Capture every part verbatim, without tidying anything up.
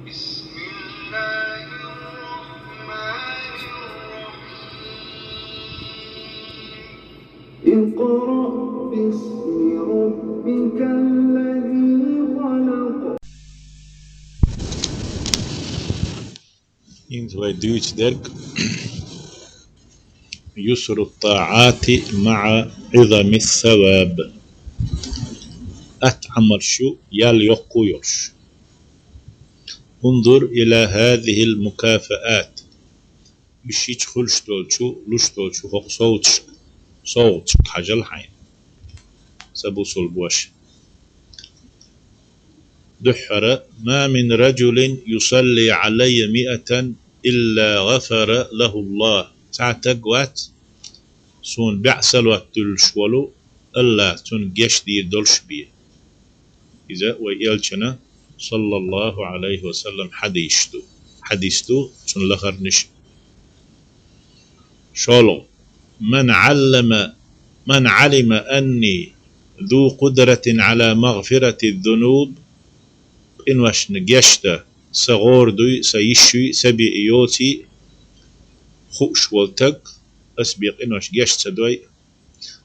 بسم الله الرحمن الرحيم. اقرأ باسم ربك الذي خلق. Инт вай дуьйцу дерг: يسر الطاعات مع عظم الثواب. Атта Ӏамалш ю ял йоккха йолуш. انظر إلى هذه المكافآت. Уьш йича хуьлуш долчу, луш долчу хӀокху совгӀаташка, совгӀаташка хьажал хьайна. Сан бусалба ваша. Дуьххьара: ما من رجل يصلي علي مائة إلا غفر له الله. Цхьа стаг вац, суна бӀе салават дуьллуш волу, АллахӀа цунна гечдийр долуш бен. Иза вай элчана, саллаллаху Ӏалайхи ва саллам, хьадис ду. Хьадис ду, цунна лахарниш. ШолгӀа: من علم، من علم أني ذو قدرة على مغفرة الذنوب. Къиношна гечдан сан гӀора дуй, сан йиш юй, сан бен йоций хууш волу стаг, ас бен къинош геч ца дой,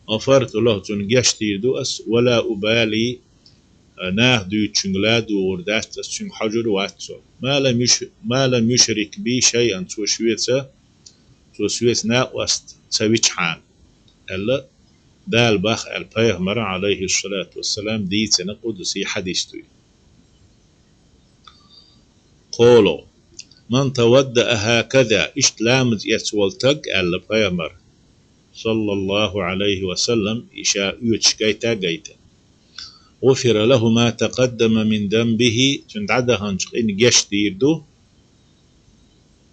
غفرت له, цунна гечдийр ду ас, ولا أبالي, наха дуьйцучуьнга ладугӀур дац ас, цуьнга хьожур вац со. ما لم يش-، ما لم يشرك بي شيئا, цо шеца, цо соьца накъост ца вичхьана, аьлла, Дала боху аьлла пайхамара, Ӏалайхиссалату вассалам, дийцина къудси хьадис ду. КхоалгӀа: من توضأ هكذا, иштта ламаз эцна волу стаг, аьлла пайхамара, саллаллаху Ӏалайхи ва саллам, и ша оьцуш гайта а гайтина, غفر له ما تقدم من ذنبه, цуьнан дӀадаханчу къинан гечдийр ду,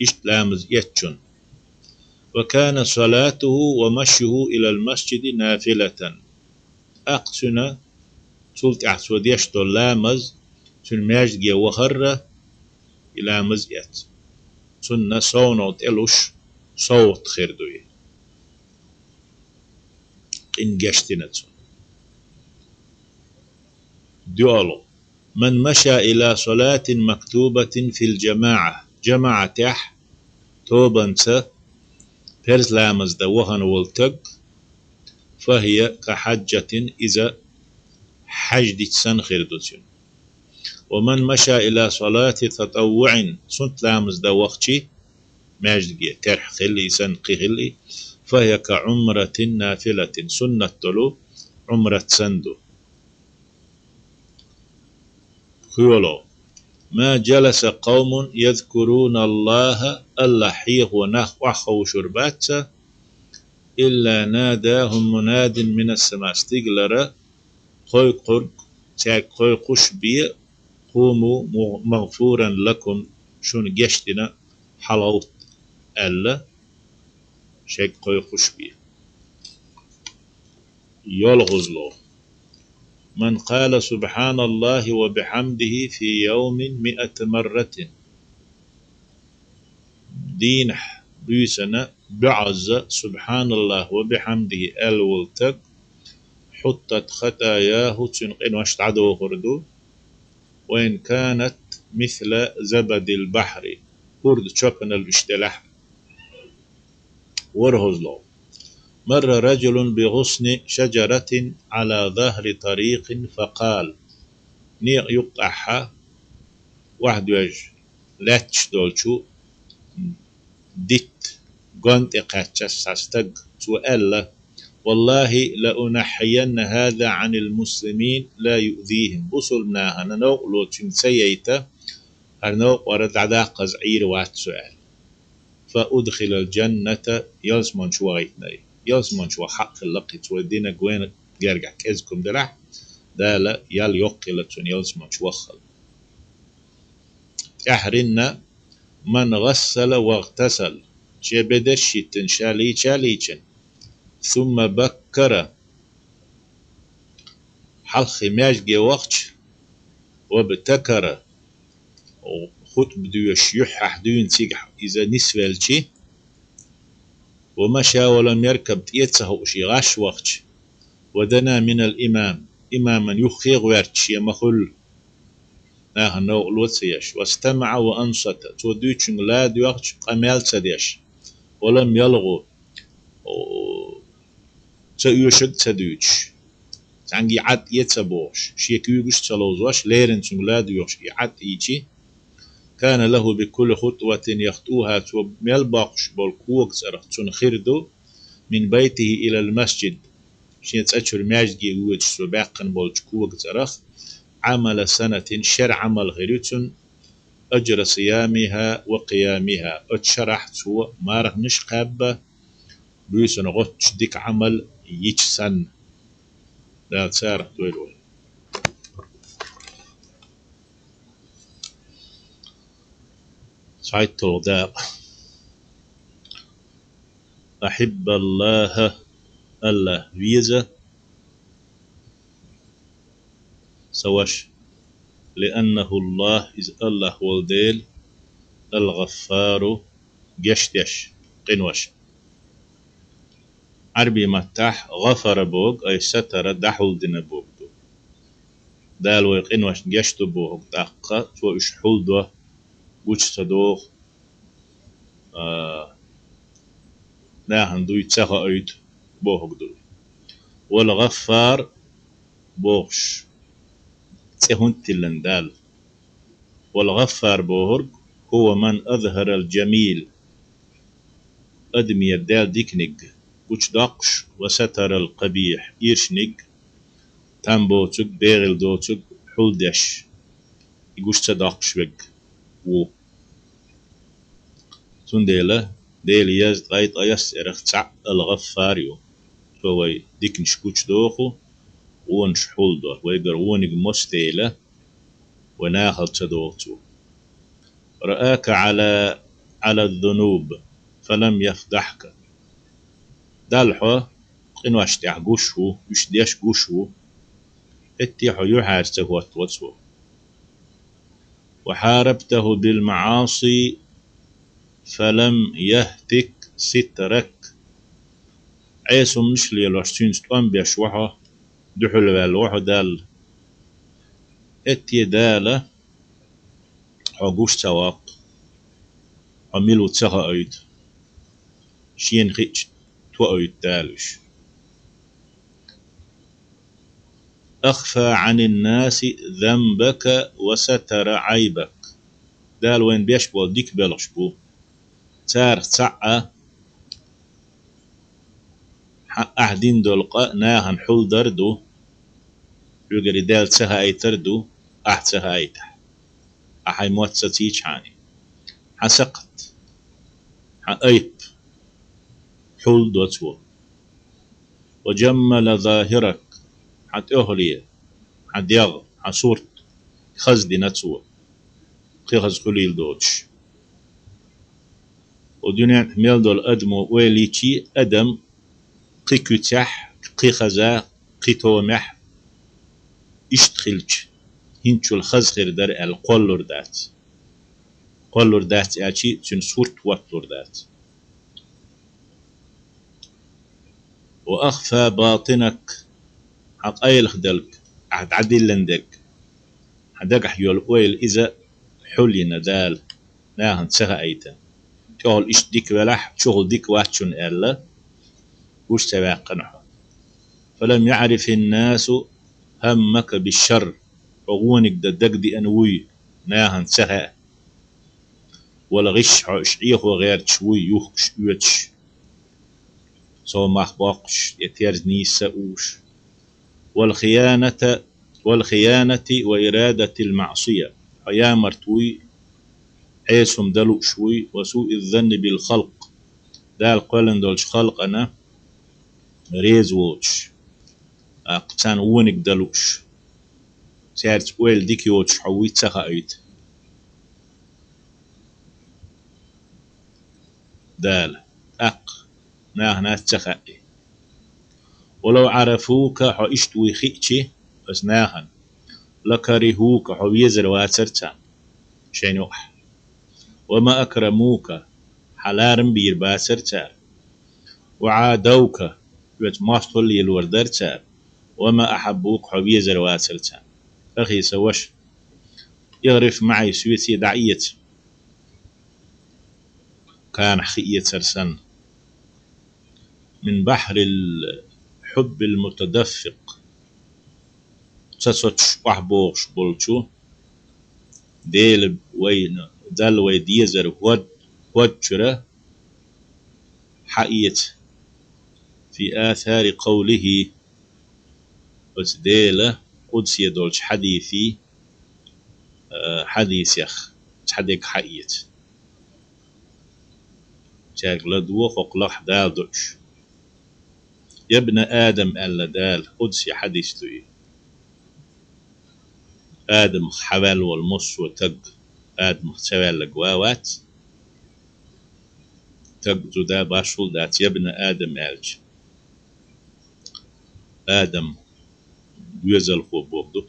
иштта ламаз эцначунна. وكان صلاته ومشيه إلى المسجد نافلة. ТӀаккха цуьнан, цул тӀаьхьа цо деш долу ламаз, цуьнан маьждиге вахар а, и ламаз эцна, цунна совнагӀа тӀелуш совгӀат хир ду и. Къин гечдина цунна. ДоьалгӀа: من مشى إلى صلاة مكتوبة في الجماعة, жамаӀатехь тобанца парз ламаз дан вахана волу стаг, فهي كحجة, иза хьаьж дича санна хир ду цуьнан. ومن مشى إلى صلاة تطوع, суннат ламаз дан вахча, маьждиге, терхьа хилла и санна, кхин хилла и, فهي كعمرة نافلة, суннат долу Ӏумрат санна ду. ПхоьалгӀа: ما جلس قوم يذكرون الله, АллахӀ хьехо нах охьаховшур бац, إلا ناداهم مناد من السماء, стигалара кхойкхург цаьрга кхойкхуш бен: قوموا مغفورا لكم, шуна гечдина, хьалагӀовтта, аьлла, шайга кхойкхуш бен. ЙолгӀазло: من قال سبحان الله وبحمده في يوم مائة مرة. Дийнахь буьйсанна бӀозза سبحان الله وبحمده аьлла волу стаг, حطت خطاياه, цуьнан къинош дӀадохур ду, وإن كانت مثل زبد البحر, урда чопанал уьш делахь а. ВорхӀазло: مر رجل بغصن شجرة على ظهر طريق فقال. Некъа юккъехь охьадоьжна лаьтташ долчу дитт гон тӀе кхаьчча цхьа стаг, цо аьлла: والله لأنحين هذا عن المسلمين لا يؤذيهم. Бусалба нахана новкъарло цуьнга ца яйта, хӀара новкъара дӀадаккхаза Ӏийр вац со, аьлла. فأدخل الجنة, ялсамани чу вахийтинарг. Ялсамани чу ваха хьакъ хилла кхин, цо динарг вайна гергахь кӀезиг хӀума делахь, Дала ял йоккхийла цунна ялсамани чу ваххал. ТӀаьхьаренна: من غسل واغتسل, шен бедарш йиттина, ша лийча а лийчина, ثم بكر, хьалххе маьждиге вахча, وابتكر, хутӀба доьшуш юьххьехь дуьйна цигахь иза нисвелча, ومشى ولم يركب, тӀе а ца хууш и гӀаш вахча, ودنا من الإمام, имаман юххе а гӀоьртича шен ма-хуьллу, наьха новкъарло ца еш, واستمع وأنصت, цо дуьйцучуьнга ладоьгӀча, къамел ца деш, ولم يلغ, ца оьшург ца дуьйцуш, цхьаьнгге и Ӏад, э ца бохуш, шен куьйгаш а ца ловзош, леррина цуьнга ладоьгӀуш и Ӏад ийча, كان له بكل خطوة يخطوها, цо мел боккхуш болу кога цӀарах цунна хир ду, من بيته إلى المسجد, шен цӀа чуьра маьждиге воьдуш цо баьккхина болчу кога цӀарах, عمل سنة, шеран Ӏамал хир ю цунна, أجر صيامها وقيامها, оцу шарахь цо марханаш а кхаьбна, буьйсанна гӀоттуш дика Ӏамал йича санна. Дала царах дойла вай. ЦхьайтталгӀа дакъа. أحب الله, АллахӀ веза, сан ваша, لأنه الله, иза АллахӀ волу дела, الغفار, гечдеш, къинош. Ӏарбийн маттахь гӀафара бохург, ай сатара, дӀахьулдина бохург ду. Дала вай къиношна гечдо бохург, тӀаккха цо уьш хьулдо, гучу ца доху, а, нахана дуй ца хоуьйту бохург ду. Вал-ГӀаффар бохуш цӀе хӀунда тиллина Дала? Вал-ГӀаффар бохург: «ХӀува ман азхӀарал жамил», адамера даьлла диканиг гучудоккхуш, «ва сатарал къабихь», иршниг, там боцург, бегӀийла доцург хьулдеш, и гуш ца доккхуш верг ву. Цундела Делан езткъе ткъайоьсна цӀерах цхьаъ Ал-ГӀаффар ю. Цо вай диканаш гучудоху, вонаш хьулдо, вайгара вониг мосдела, вай нахала ца доху цо. «Раака Ӏала, Ӏала зунуб, фалам яфдахька». Далла хьо къинош тӀехь гуш ву, уьш деш гуш ву, хӀетте хьо юьхьӀаьржа ца хӀоттаво цо. «Ва хьарабтаху бил маӀаси, фалам яхтик ситрак». Ӏеса хӀуманаш а лелош, цуьнца тӀом беш ву хьо, дуьхьал ваьлла ву хьо Далла. ХӀетте Дала хьо гуш ца воккху, хьо мила ву ца хоуьйту, шена хиъча тоуьйту Дала уьш. «Ахфа Ӏанин-наси занбака ва сатара Ӏайбак». Дала вайна беш болу дика белхаш бу. Царах цхьаъ а хьан ахь дина долу къа нахана хьулдар а ду, хьоьгара и даьлла ца хаийтар а ду, ахь ца хаийтахь, ахь хьайн мотт сацийчхьана. Хьан сакхт, хьан айп хьулдо цо. «Ва жаммала захирак», хьан тӀехуле, хьан дегӀ, хьан сурт хаза дина цо, кхин хаза хуьлийла доцуш. Ва дуьнен тӀехь мел долу адамо ойла йича, адам кхин куьцехь, кхин хаза, кхин томехь иштта хилча, хӀинцачул хаза хир дара аьлла кхоллалур дац. Кхоллалур дац аьлча, цуьнан сурт хӀотталур дац. «Ва ахфа батинак», хьан къайлаха дерг, ахь дӀадиллина дерг, хьан дагахь йолу ойла, иза хьулйина Дала, нахана ца хаийтина. ТӀехула иштта дика велахь, чухула дика вац шуна аьлла, гуш ца ваьккхина хьо. «Фалам яӀрифин-насу хӀаммака бишшарр», хьо вониг дан дагадеана вуй, нахана ца хаьа. «Вал-гӀиш», хьо уьш Ӏехо гӀерташ вуй, юхкуш, оьцуш, сов мах боккхуш, я терза нийса уьш. «Вал-хияната, вал-хиянати ва ирадатил маӀсия», хьо ямарт вуй, Ӏеса хӀума дан лууш вуй, «ва суиз-занни бил-халкъ», Дала кхоьллина долчу халкъана реза воцуш, тӀаккха царна вониг дан лууш, цаьрца ойла дика йоцуш хьо вуй ца хаийта Дала. ТӀаккха нахана ца хаьа. «Ва лав Ӏарафука», хьо иштта вуй хиъча, аса нахана, «лакарихука», хьо везар вацара царна шайна юкъахь. «Ва ма акрамука», хьан ларам бийр бацара цара. «Ва Ӏадавка», оьцу мостагӀалла лелор дара цара. «Ва ма ахьаббука», хьо везар вацара царна. Ахи, сан ваша, اغرف معي, соьца дӀаэца, канахь хи эцар санна. من بحر الحب المتدفق, цацоцуш охьабогӀуш болчу, Дела вайна, Далла вай дезар хӀод-, хӀодда чуьра хьаэца. في آثار قوله, оцу Делан къудсе долчу хьадисий, а, хьадисех цхьа дерг хьаэца. Цаьрга ладогӀа хӀокху лахахь Дала дуьтуш. يا ابن آدم, аьлла Дала, къудси хьадис ду и. Адамах хьаваьлла волу массо а таг, Адамах ца ваьлларг ван вац. Таг зуда башхул дац, يا ابن آدم аьлча. Адам доьзалхо бохург ду.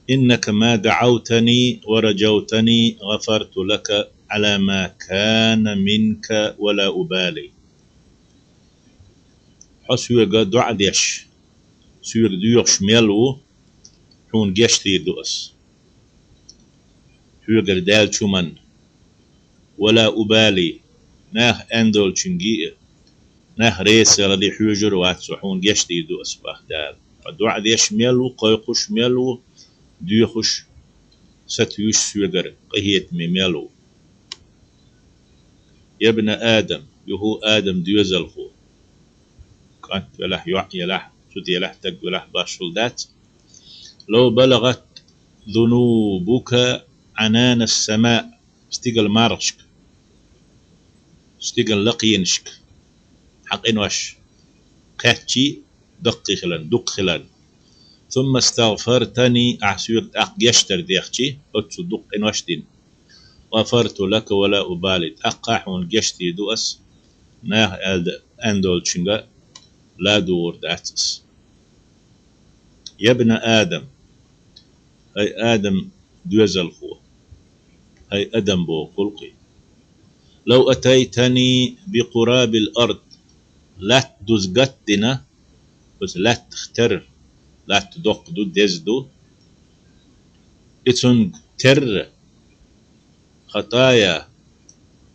إنك ما دعوتني ورجوتني غفرت لك على ما كان منك ولا أبالي. Хьо соьга доӀа деш, соьга доьхуш мел ву, хьуна гечдийр ду ас. Хьоьгара даьллачу хӀуманна. ولا أبالي, нах аьнна долчуьнга а, нах реза ца хилий хьоьжур а вац со, хьуна гечдийр ду ас, бах Дала. Хьо доӀа деш мел ву, кхойкхуш мел ву, доьхуш, сатуьйсуш соьгара къинхетаме мел ву. يا ابن آدم, юха Адам доьзалхо, кӀант велахь, йоӀ елахь, зуда елахь, таг велахь, башхул дац. لو بلغت ذنوبك عنان السماء, стигала мархашка, стигала лакхенашка хьан къинош кхаьччи, даккхий хиларна, дуккха хиларна. ثم استغفرتني, ахь соьга тӀаккха гечдар дехчи, оццул дуккха къинош дина. غفرت لك ولا أبالي, тӀаккха хьуна гечдийр ду ас, нах аьлла, аьнна долчуьнга ладугӀур дац ас. يا ابن آدم, хӀай Адам доьзалхо, хӀай Адам боху гӀуллакхе. لو أتيتني بقراب الأرض, лаьтта дуза гатдина, оцу лаьттах терра, лаьтта доккха ду, деза ду, и цунга терра, خطايا,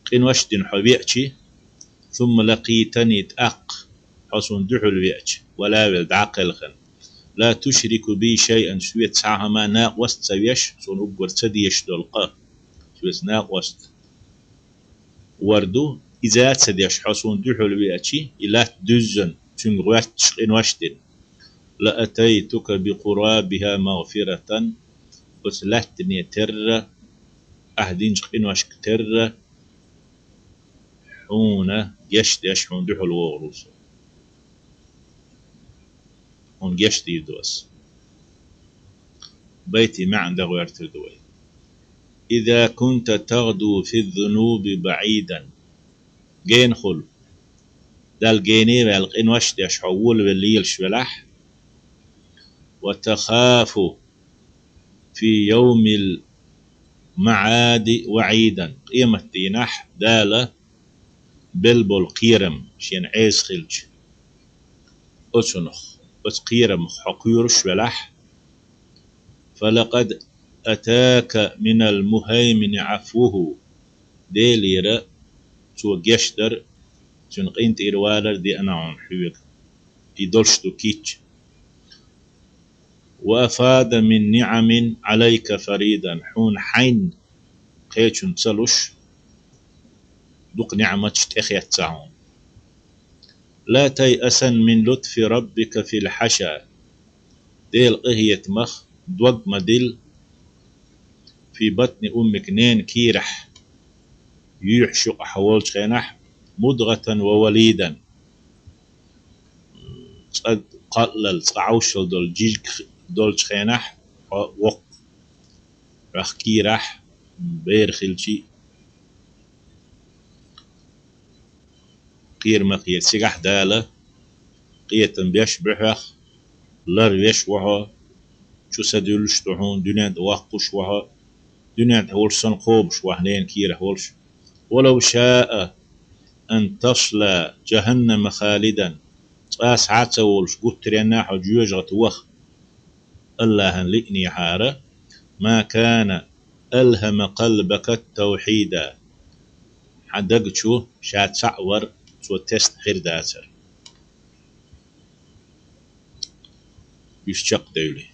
къинош дина хьо веачи, ثم لقيتني, тӀаккха хьо суна дуьхьал веачи, вала а велла дӀа а кхелхина, لا تشرك بي شيئا, соьца цхьа хӀума накъост ца веш, суна уггар ца дезаш долу къа, соьца накъост вар ду, иза а ца деш, хьо суна дуьхьал веачи, и латта дуьззина, цуьнга гӀоьтташ къинош дина, لأتيتك بقرابها مغفرة, оцу лаьттане терра, ахь динчу къиношка терра, хьуна гечдеш, хьуна дуьхьал вогӀур ву со. Хьуна гечдийр ду ас. Байтин маьӀна дан гӀоьртур ду вай. إذا كنت تغدو في الذنوب بعيدا, генахула, Далла гене а ваьлла, къинош деш хьо волавелла лелаш велахь, وتخاف في يوم المعاد وعيدا, къематдийнахь Дала белла болу кхерам шена Ӏеса хилча, оцунах, оцу кхерамах хьо кхоьруш велахь, فلقد أتاك من المهيمن عفوه, Делера цо гечдар, цуьнан къинтӀера валар деана хьуна хьоьга. И долуш ду кийча. وأفاض من نعم عليك فريضا, хьуна хьайна кхечунна ца луш, дукха ниӀматаш тӀехецна хьуна. لا تيأسن من لطف ربك في الحشا, Делан къинхетамах дог ма дилла, في بطن أمك, ненан кийрахь, юьхьа юкъахь волчу хенахь, مضغة ووليدا, цкъа кхоаллал, цкъа Ӏовшал долу жижиг долчу хенахь, хьо воккха, хьох кийрахь бер хилчи, кхера ма кхера, цигахь Дала къинхетам беш бу хьох, лар веш ву хьо, чу са дуьллуш ду хьуна, дуьнен тӀе воккхуш ву хьо, дуьнен тӀе волуш санна кхобуш ву хьо, ненан кийрахь волуш. ولو شاء أن تصلى جهنم خالدا, цкъа схьа а ца волуш, гуттаренна а хьо жоьжахате ваха АллахӀана лиънехьара, ما كان ألهم قلبك التوحيد. Хьан даг чу ша цхьаъ вар цо тесна хир дацар. Уьш чекхдевлли.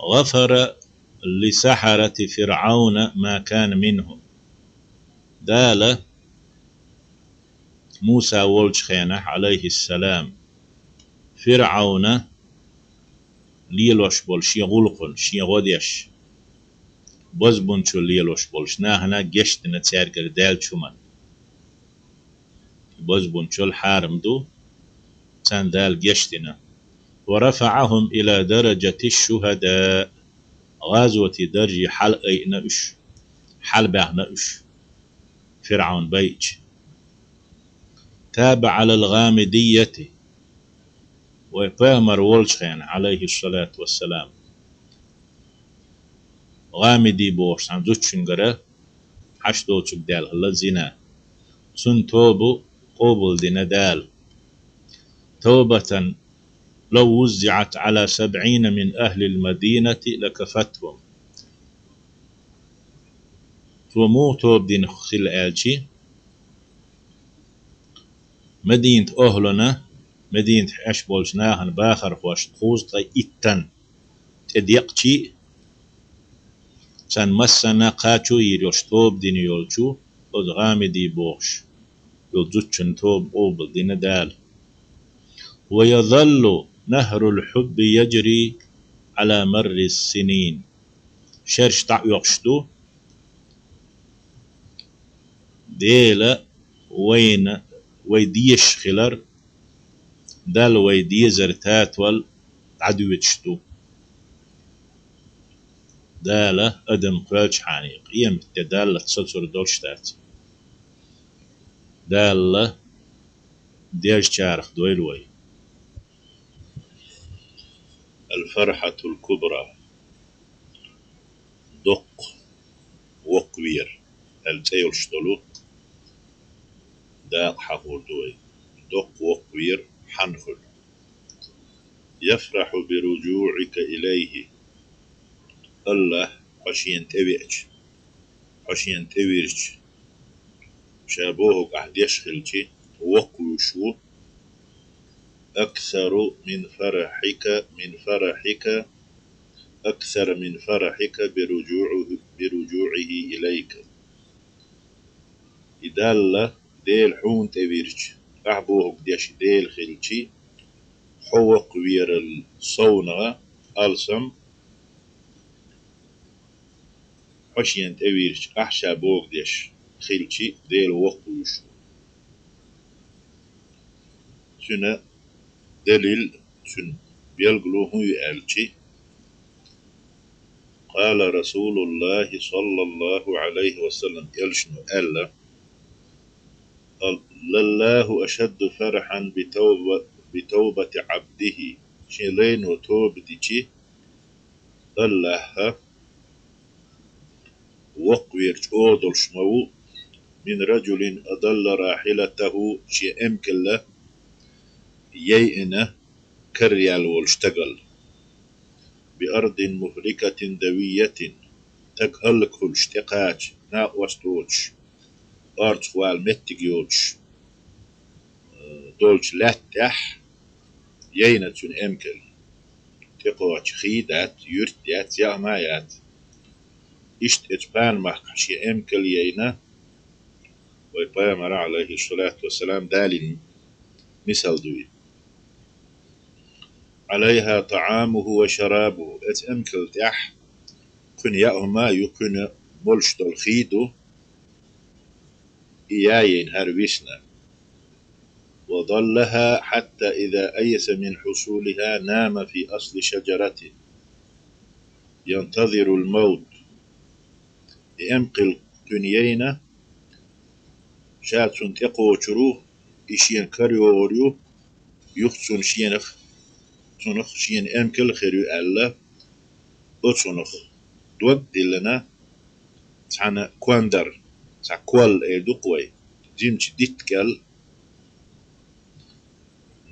غفر لسحرة فرعون ما كان منهم. Дала Муса волчу хенахь, Ӏалайхиссалам, ФирӀавна лелош болу шен гӀуллакхана, шен гӀо деш, бозбунчалла лелош болуш нахана гечдина цаьргара даьллачу хӀуманна. Бозбунчалла хьарам ду, царна Дала гечдина. ورفعهم إلى درجة الشهداء. ГӀазоте дарже хьалаайина уьш, хьалабаьхна уьш, ФирӀавн байча. تاب على الغامدية. Вай пайхамар волчу хенахь, Ӏалайхиссалату вассалам, ГӀамиди бохуш цхьана зудчуьнгара хьаш доцург даьлла хилла зина. Цуьнан тоба къобалдина Дала. توبة لو وزعت على سبعين من أهل المدينة لكفتهم. Цо муха тоба дина хила аьлчи, Мединат охӀлана, Мединат хьаьш болчу нахана бахархошна кхузткъе иттан тӀедекъчий, царна массанна кхачо йийр йолуш тоба дина йолчу, оцу ГӀамиди бохуш йолу зудчун тоба къобалдина Дала. ويظل نهر الحب يجري على مر السنين. Шерш дӀаоьхуш ду, Дела вайна, вай дезаш хилар, Далла вай дезар татол дӀадоьдуш ду. Дала адам кхоьллачхьана, къематде Далла сацур долуш дац. Далла дезачарах дойла вай. الفرحة الكبرى. Доккха воккхавер аьлла цӀе йолуш долу дакъа хьахор ду вай. Доккха воккхавер хьанна хуьлу? يفرح برجوعك إليه. АллахӀ хьо шена тӀевеача, хьо шена тӀевирча, ша бохург ахь деш хилчи, воккхавуьйш ву. أكثر من فرحك، من فرحك، أكثر من فرحك برجوعه، برجوعه إليك. И Далла, Дела хьуна тӀевирча, ахь бохург деш Дела хилчи, хьо воккхаверал совнагӀа, алсам, хьо шена тӀевирча, ахь ша бохург деш хилчи, Дела воккхавуьйш ву. Цуьнан далил, цуьнан билгало хӀун ю аьлчи, قال رسول الله صلى الله عليه وسلم, элчано аьлла: لله أشد فرحا بتوبة، بتوبة عبده. Шен лайно тоба дичи, АллахӀ воккхавер чӀогӀа долуш ма ву, من رجل أضل راحلته, шен эмкал яйъина караяьлла волу стагал. بأرض مهلكة دوية, стаг хӀаллакьхуьлуш тӀекхача, накъост доцуш, орцахвала меттиг йоцуш, э, долчу лаьтта тӀехь яйна цуьнан эмкал. ТӀекхочу хий дац, юьрт яц, яа ма яц. Иштта эцу панмахкахь шен эмкал яйна, вай пайхамара, Ӏалайхиссалату вассалам, далийна мисал ду и. عليها طعامه وشرابه. Эцу эмкал тӀехь кхуьнан яа хӀума ю, кхуьнан молуш долу хий ду, и яйна хӀара висна. وظلها حتى إذا أيس من حصولها نام في أصل شجرة ينتظر الموت. И эмкал кхуьнан яйна, ша цунна тӀекхочур ву, и шена карайогӀур ю, юха цунна шенах, цунах шена эмкал хир ю аьлла, оцунах дог а диллина, цхьана кондар, цхьа кол эр ду-кх вай, жимачу дитта кӀел,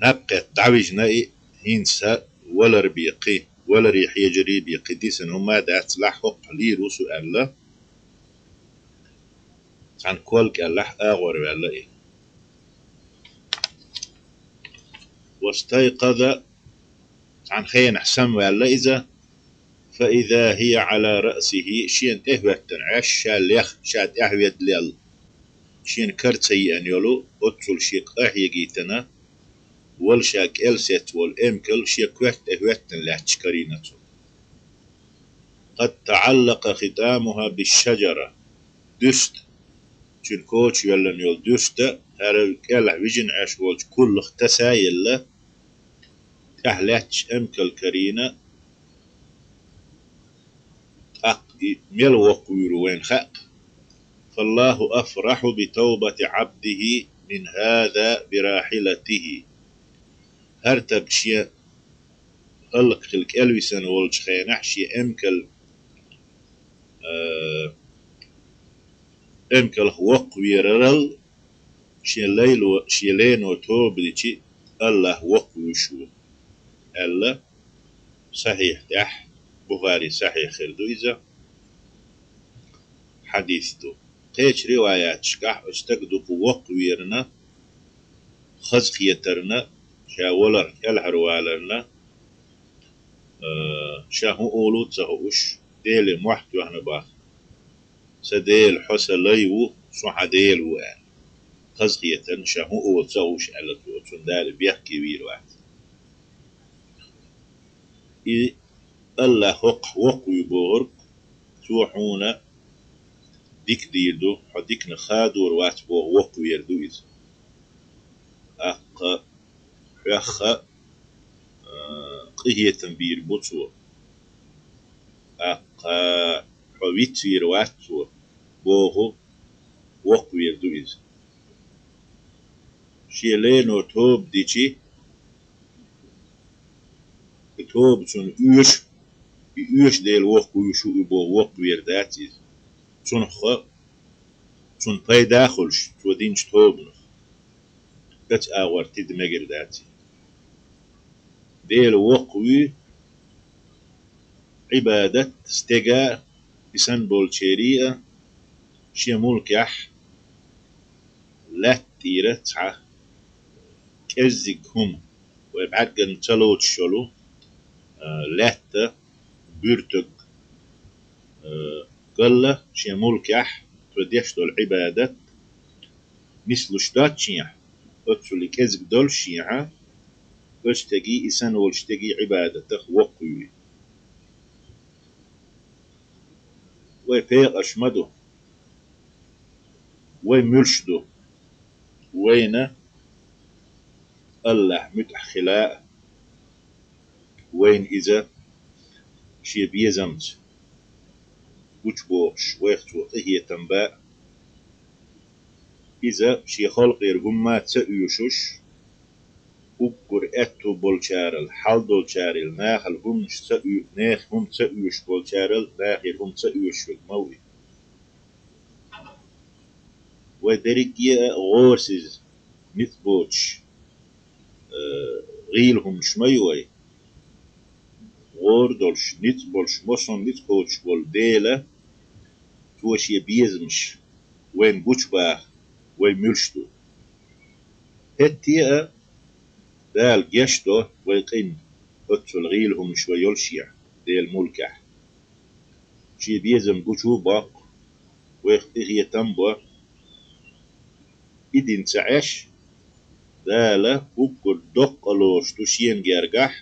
наб кхетта дӀавижна и, хӀинца валар бен кхин. валаре хьежарий бе, кхы дисина хӀума дац, лахь хӀокху лийр ву со аьлла, цхьана кол кӀелахь агӀор ваьлла и. واستيقظ, цхьана хенахь самаваьлла иза, فإذا هي على رأسه, шена тӀехӀоьттина Ӏаш, ша лех, ша тӀаьхьаведда лелла. Шена кара ца еана йолу, оццул шен къахьегийтина, вала ша кӀел сецна волу эмкал шен коьрта тӀе хӀоьттина лаьтташ карийна цунна. قد تعلق خطامها بالشجرة, дуьста, цуьнан коча йоьллина йолу дуьста, хӀара кӀелахь вижина Ӏаш волчу куллах таса а елла, тӀаьхьа лаьтташ эмкал карийна, тӀаккха и мел воккхавуьйр ву вайна хаьа. فالله أفرح بتوبة عبده من هذا براحلته. ХӀара стаг шен хӀаллакьхила кӀелвисина волчу хенахь шен эмкал, э, эмкалх воккхаверарал шен лайло, шен лено тоба дичи, АллахӀ воккхавуьйш ву, аьлла, сахьихь тӀехь, Бухари сахьихь хир ду иза, хьадис ду. Кхечу риваяташкахь оцу стага дукха воккхаверна, хазахетарна, ша валарх кӀелхьарваларна, э, ша хӀун олу а ца хууш, Деле мохь тоьхна бах. Сан Дела, хьо сан лай ву, со хьан Дела ву аьлла. Хазахетарна, ша хӀун олу ца хууш аьлла цо, цунна Дала бехке вийр вац. И АллахӀ хӀокхахь воккхавуьй бохург, цо хьуна дика дийр ду, хьо диканах хадор вац боху воккхавер ду иза. ТӀаккха хьоьхха, а, къинхетам бийр бу цо. ТӀаккха хьо вицвер вац цо боху воккхавер ду иза. Шен лено тоба дичи, и тоба цунна оьшу, и оьшу дела воккхавуьйш ву и боху воккхавер дац иза. Цунах, цунна пайда а хуьлуш, цо динчу тобанах, каца агӀор тида мегар дац иза. Дела воккхавуьй, Ӏибадат стеган а, и санна болчеран а шен мулкехь лаьтта тӀера цхьа кӀеззиг хӀума, вай бӀаьргана ца лоцуш йолу, а, лаьтта, буьртаг, а, галла шен мулкехь, цо деш долу Ӏибадат, мислуш доццушехь, оццул и кӀезиг доллушехь, оцу стегий, и санна волчу стегий Ӏибадатах воккхавуьй. Вай пекъаш ма ду, вай муьлш ду, вайна АллахӀ муьтӀахь хила а, вайна иза шен безамца гучубохуш, вайх цо къинхетам бан а, иза шен халкъера хӀумма ца оьшуш, уггар аьтту болчарал, хьал долчарел нахал хӀуманаш ца оь-, нехан хӀума ца оьшуш болчарал нахера хӀума ца оьшуш верг ма ву и. Вай дерриге а гӀорасиза ницкъ боцуш, э, гӀийла хӀуманаш ма ю вай. ГӀора долуш, ницкъ болуш, массо а ницкъ кхочуш волу Дела, цо шен безамаш вайна гучубаха, вай муьлш ду. ХӀетте а Дала гечдо вай къинна, оццул гӀийла хӀуманаш вай йолушехь Делан мулкехь. Шен безам гучу а боккху, вайх къинхетам а бо. И дина ца Ӏеш, Дала уггар доккха а лоруш ду шена гергахь,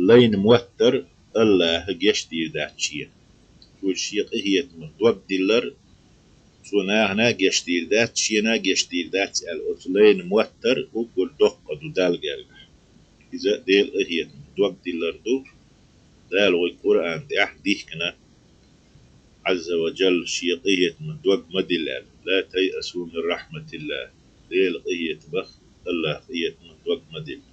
лайна моттар АллахӀа гечдийр дац шена. Цо шен къинхетамах дог диллар, цо нахана а гечдийр дац, шена а гечдийр дац аьлла, оцу лайна моттар уггар доккха а ду Далла гергахь. Иза Делан къинхетамах дог диллар ду, Дала вай Къуръан тӀехь дихкина, Ӏазза ва Джалла шен къинхетамах дог ма дилла аьлла. لا تيأسوا من رحمة الله. Делан къинхетамах, АллахӀан къинхетамах дог ма дилла.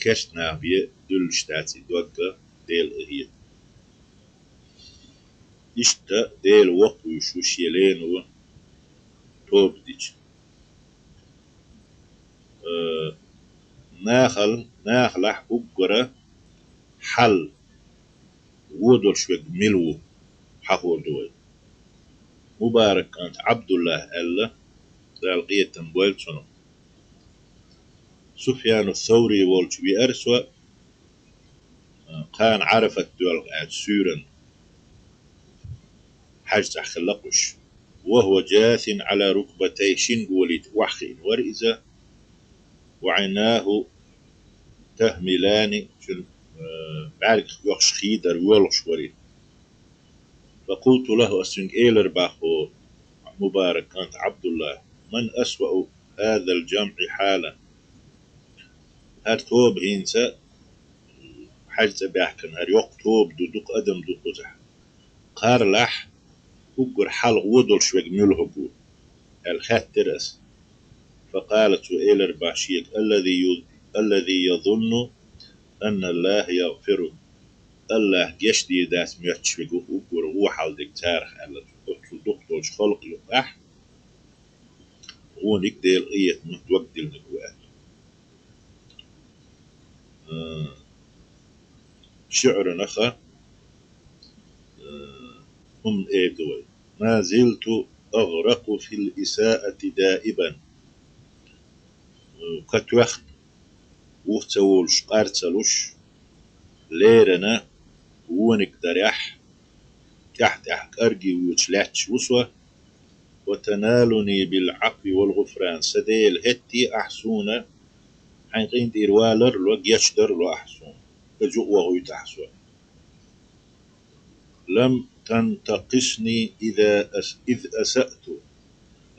Кечнах бен дуьллуш дац и дог а Делан къинхетам. Иштта Дела воккхавуьйш ву шен лено тоба дича. Э, Нахал, нахалахь уггара хьал вон долуш верг мила ву, хьахор ду вай. Мубарак кӀант Ӏабдуллахь аьлла, Дала къинхетам бойла цунах. Суфьяну Саври волчу веара со, кхана Ӏарафат доьлху аьлча суьйранна, хьаьж цӀахь хилла уьш. وهو جاث على ركبتيه, шин голи тӀе охьахиъна вара иза, وعيناه تهملان, цуьнан, э, бӀаьргех оьхуш хи дара, воьлхуш вара иза. فقلت له, ас цуьнга элира боху, Мубарак кӀант Ӏабдуллахь: من أسوأ هذا الجمع حالا؟ ХӀара тоба хӀинца, хьаьж цӀа баьхкина, хӀара йоккха тоба ду, дукха адам ду кхузахь. Кхарлахь уггар хьалха вон долуш верг муьлха ву, аьлла хаьттира ас. فقال, цо элира боху шега: الذي ي-, الذي يظن أن الله يغفر. Аллахь гечдийр дац моьттуш верг ву уггар вон хьал дерг царах, аьлла цо. Оццул дукха долчу халкъ юкъахь вониг Делан къинхетамах дог диллинарг ву аьлла. Э, шиъранах, э, хӀумма эр ду вай: ما زلت أغرق في الإساءة دائبا. Э, катоьхна, вух ца волуш, къар ца луш, леррина вониг дарехь, тӀаьхь-тӀаьхьа кӀаргий воьдуш лаьтташ ву со. وتنالني بالعفو والغفران, сан Дела, хӀетте а ахь суна хьайн къинтӀера валар а ло, гечдар а ло ахь суна, хӀара юкъа вохуьйту ахь со. لم تنتقصني إذا أس-, إذ أسأت.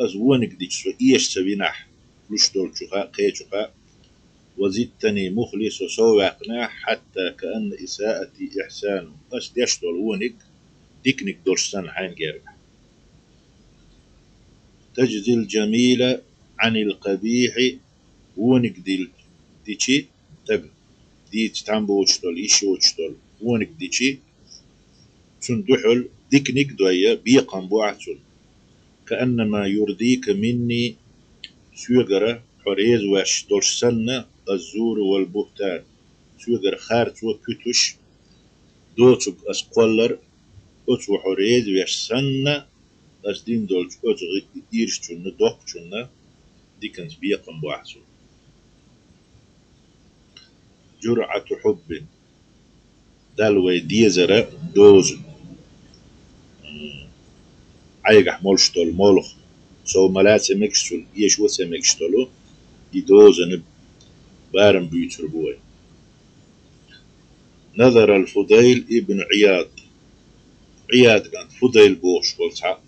Ас вониг дича со эша ца винехь, луш долчуха а, кхечуха а. وزدتني مخلصا, со сов ваьккхинехь, حتى كأن إساءتي إحسان. Ас деш долу вониг диканиг долуш санна хьайн гергахь. تجزي الجميل عن القبيح, вониг дил-, дичи стага, дийца там боцуш долу, йиш йоцуш долу вониг дичи, цунна дуьхьал диканиг а дой, бекхам бу ахь цунна. كأنما يرضيك مني, соьгара хьо реза веш долуш санна, الزور والبهتان, соьгара харцо, куьтуш, доцург ас кхоллар, оцо хьо реза веш санна, ас дина долчу оцу гӀи-, ирчунна, доккхачунна диканца бекхам бу ахь цунна. جرعة حب, Далла вай дезара доза. М, Ӏайгахь молуш долу молха, сов мала ца мегаш цунна, эшо ца мегаш долу и дозанан барам буьйцур бу вай. نظر الفضيل بن عياض, Ӏияд кӀант Фудайл бохуш волу цхьа,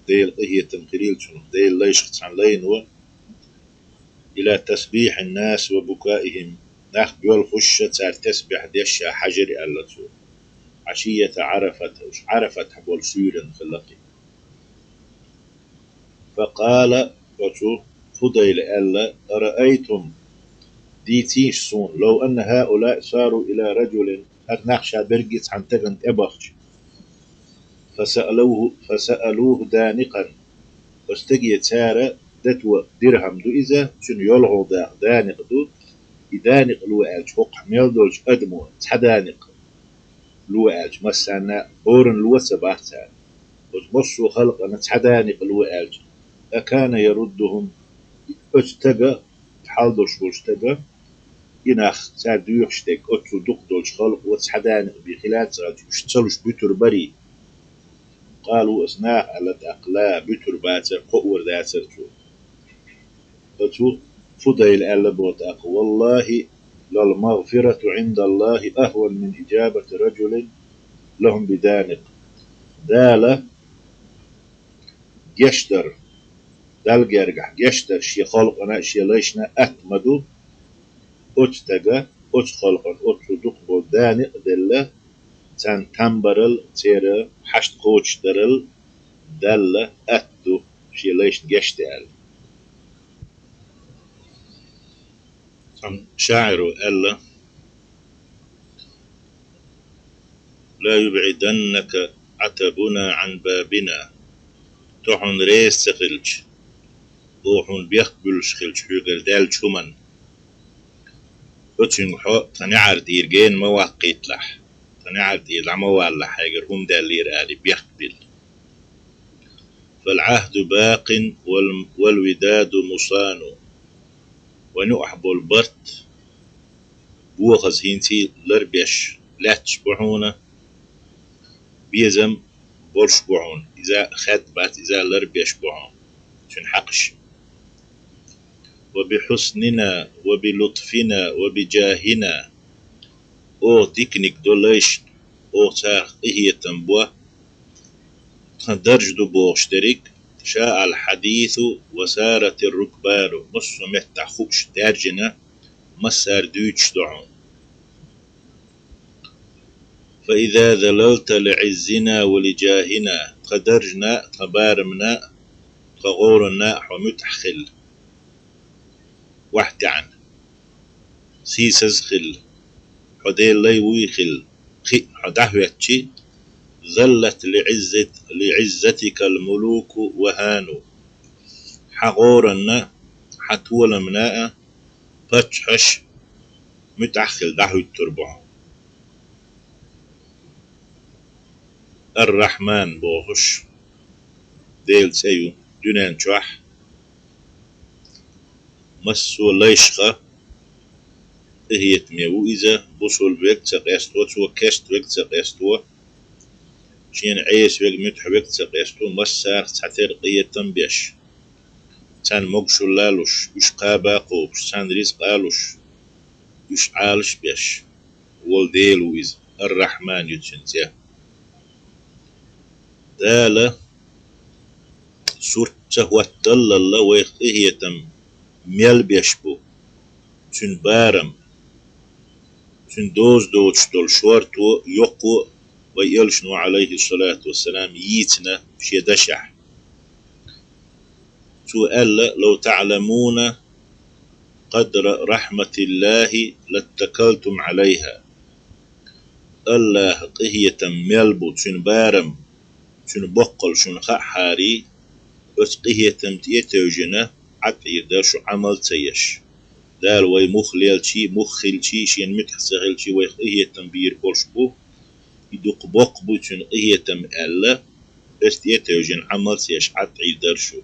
Делан къинхетам хилийла цунах, Делан лайшах цхьана лайно, إلى تسبيح الناس وبكائهم, нах боьлхуш а, цара тасбихь деш а хьаьжира аьлла цо. عشية عرفة, уьш Ӏарафатахь болу суьйранна хилла-кх и. فقال, оцу Фудайла аьлла: أرأيتم, дийцийша суна, لو أن هؤلاء صاروا إلى رجل, хӀара нах ша берриге а цхьана стагана тӀебахча, فسألوه, فسألوه دانقا, оцу стаге цара дато, дирхьам ду иза, цуьнан йолхалгӀа дакъа даникъ ду, и даникъ ло аьлча, хӀокхахь мел долчу адамо цхьа даникъ ло аьлча, массарна а хӀоранна ло а ца боху цара. Оцу массо а халкъана цхьа даникъ ло аьлча, أكان يردهم, оцу стага, хьал долуш волчу стага, и нах, цара доьхуш дерг, оццул дукха долчу халкъо цхьа даникъ бен хилац аьлча, уьш ца луш буьтур барий? قالوا, оцу наха аьлла тӀаккха: لا, буьтур бацара, кхоавар дацара цо. Оцу Фудайла аьлла боху тӀаккха: والله للمغفرة عند الله أهون من إجابة رجل لهم بدانق. Дала гечдар, Далла гергахь гечдар шен халкъана а, шен лайшна а атта ма ду, оцу стага, оцу халкъана оццул дукха болу даникъ а делла, царна там барал, церан хьашт кхочушдарал Далла атта ду шен лайшна гечдан аьлла. Цхьана шаӀиро аьлла: لا يبعدنك عتبنا عن بابنا. Тхо хьуна реза ца хилча, оха хьуна бехк буьллуш хилча хьоьгара даьллачу хӀуманна, Оцуьнга хьо тхан неӀар тӀера гена ма ваккхийталахь, тхан неӀар тӀера дӀа ма валалахь, хьайгара хӀума даьллера аьлла, бехк билла. فالعهد باق وال-، والوداد مصان. Вайн юкъахь болу барт, бохаза хӀинций ларбеш лаьтташ бу хьуна, безам болуш бу хьуна, иза хадда бац, иза ларбеш бу хьуна, цуьнан хьакхаш. وبحسننا وبلطفنا وبجاهنا. Оха диканиг до лайшна, оха царах къинхетам бо, тхан дарж ду бохуш дерриг, شاع الحديث وسارت الركبان, массо а меттехь хууш даьржина, массара дуьйцуш ду хьуна. فإذا ذللت لعزنا ولجاهنا, тхан даржна, тхан барамна, тхан гӀоранна хьо муьтӀахь хилла, охьатаьӀна, сийсаза хилла, хьо Делан лай вуй хилла, кхиъна хьо дӀахӀоьттичи, ذلت لعزت-، لعزتك الملوك وهانوا. Хьан гӀоранна, хьан толамна а паччахьаш муьтӀахь хилла дӀахӀуьттур бу хьуна. Ар-Рахьман бохуш Делан цӀе ю дуьнен чохь. Массо а лайшха къинхетаме ву иза, бусулба верг ца къесто, цо керста верг ца къесто, шена Ӏеса верг, муьтӀахь верг ца къесто, массарах цхьатерра къинхетам беш, царна могушалла луш, уьш кхаба а кхобуш, царна ризкъ а луш, уьш Ӏалаш а беш волу Дела ву иза, Ар-Рахьман ю цуьнан цӀе. Дала сурт ца хӀотталлалла вайх къинхетам мел беш бу, цуьнан барам, цуьнан доза доцуш долу шорто, йоккхо а вайн элчано, Ӏалайхиссалату вассалам, йийцина шен дашехь. Цо аьлла: لو تعلمون قدر رحمة الله لاتكلتم عليها. АллахӀан къинхетам мел бу, цуьнан барам, цуьнан боккхалла шуна хаахьарий, оцу къинхетамна тӀе а тевжина, Ӏад Ӏийр дара шу Ӏамал ца еш. Дала вай муха лелчий, муха хилчий, шена муьтӀахь ца хилчий, вайх къинхетам бийр болуш бу, и дукха боккха бу цуьнан къинхетам аьлла, оцу тӀе а тевжина Ӏамал ца еш Ӏад Ӏийр дара шу.